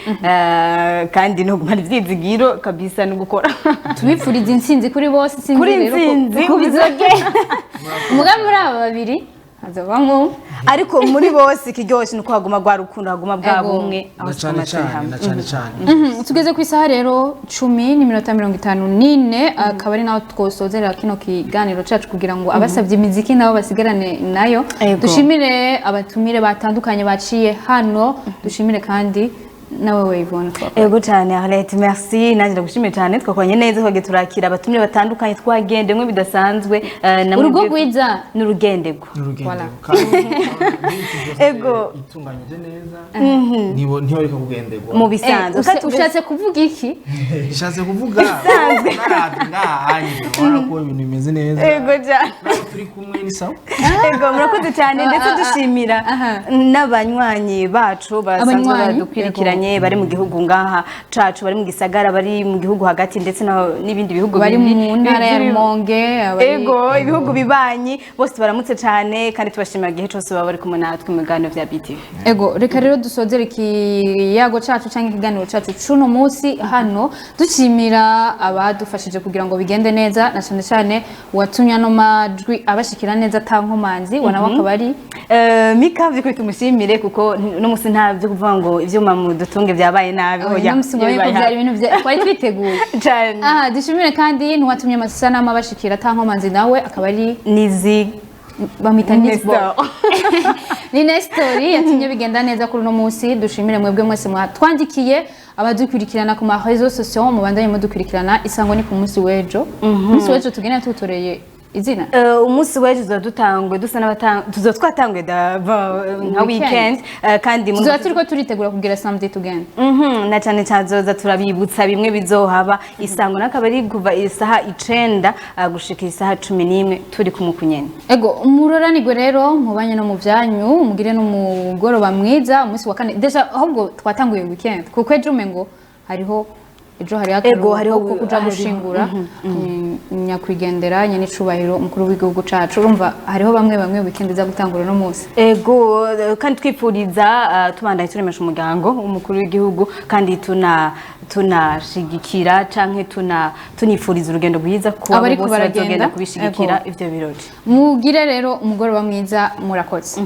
kandi no gumana ivyizigiro kabisa no gukora. Tubifuriza intsinzi kuri bose, sinzi Kuri rero intsinzi. Uko bizogenda, muga muri aba babiri hazovamwo. Ariko muri bose ikiryoshe ni uko haguma rwa rukundo, haguma bwa Ego. bumwe aho Na tuguma cyane turi cyane hamwe. Na cyane cyane. Tugeze ku isaha rero 10:54, akaba ari naho twosozera kino kiganiro cacu kugira ngo abasabye imiziki nabo basigarane nayo. Ego. Dushimire abatumire batandukanye baciye hano, dushimire kandi nawe Yvonne twakoranye. Ego cyane Arlette, merci, nanjye ndagushimiye cyane. Twakoranye neza, twagiye turakira abatumire batandukanye, twagendemwe bidasanzwe, namwe Urugo rwiza. N'urugendegwa. N'urugendo Voilà. kandi Ego. itunganyije neza nibo ntibareka kugenderwa. Mu bisanzwe. Ushatse kuvuga iki? Ishatse kuvuga naravye ngahanye urabona ko ibintu bimeze neza. Ego cyane. Nabo turi kumwe ni sawa. Ego, murakoze cyane, ndetse dushimira n'abanywanyi bacu basanzwe Abanywanyi, badukwirikiranye, bari mu gihugu ngaha cacu, bari mu gisagara, bari mu gihugu hagati, ndetse n'ibindi bihugu bari mu ntara ya Rumonge Ego, ibihugu bibanyi bose baramutse cyane, kandi tubashimira igihe cyose baba bari kumwe natwe mu biganiro bya BTV. Ego, reka rero dusozere ikiyago cacu canke ikiganiro cacu cuno munsi hano, dushimira abadufashije kugira ngo bigende neza, na cane cane uwatumye ano majwi abashikira neza ata nkomanzi, wa nawe akaba ari Mika, vy'ukuri tumushimire kuko no musi nta byo kuvuga ngo ivyuma mu dutunge byabaye nabi. Oya, Oya, uno musi ngo bibaye yuko vyari ibintu twari twiteguye. Cane. Aha, dushimire kandi n'uwatumye amasanamu abashikira ata nkomanzi, nawe akaba ari Nizi. Bamwita Nisbo. Nestor. Ni Nestor yatumye bigenda neza kuri uno munsi. Dushimire mwebwe mwese mwatwandikiye, abadukurikirana ku ma réseaux sociaux, mubandanye mudukurikirana. Isango ni ku munsi w'ejo. Umunsi w'ejo tugenda tutoreye izina. Umunsi w'ejo tuzoba dutangwe dusa n'abatanga, tuzoba twatanguye nka Weekend. weekend, kandi Tuzoba turiko turitegura kugira samedi tugenda. Na cyane cyane zoza turabibutsa bimwe bizohaba. Isango n'akaba ari kuva isaha 9 gushika isaha 11 turi kumwe kunyene. Ego, muroranirwe rero mubanye no mu vyanyu, mugire n'umugoroba mwiza. Umunsi wa kane déjà, ahubwo twatanguye weekend kuko ejo umengo hariho, ejo hariho Ego, hariho akaruhuko ko kuja gushingura nyakwigendera nyenicubahiro umukuru w'igihugu cacu. Urumva hariho bamwe bamwe weekend iza gutangura uno munsi. Ego, kandi twipfuriza, tubandanye turemesha umuryango w'umukuru w'igihugu, kandi tunashigikira canke tunifuriza urugendo rwiza ku abo Abariko bose baragenda. bazogenda kubishigikira Ego. ivyo birori. Mugire rero umugoroba mwiza, murakoze.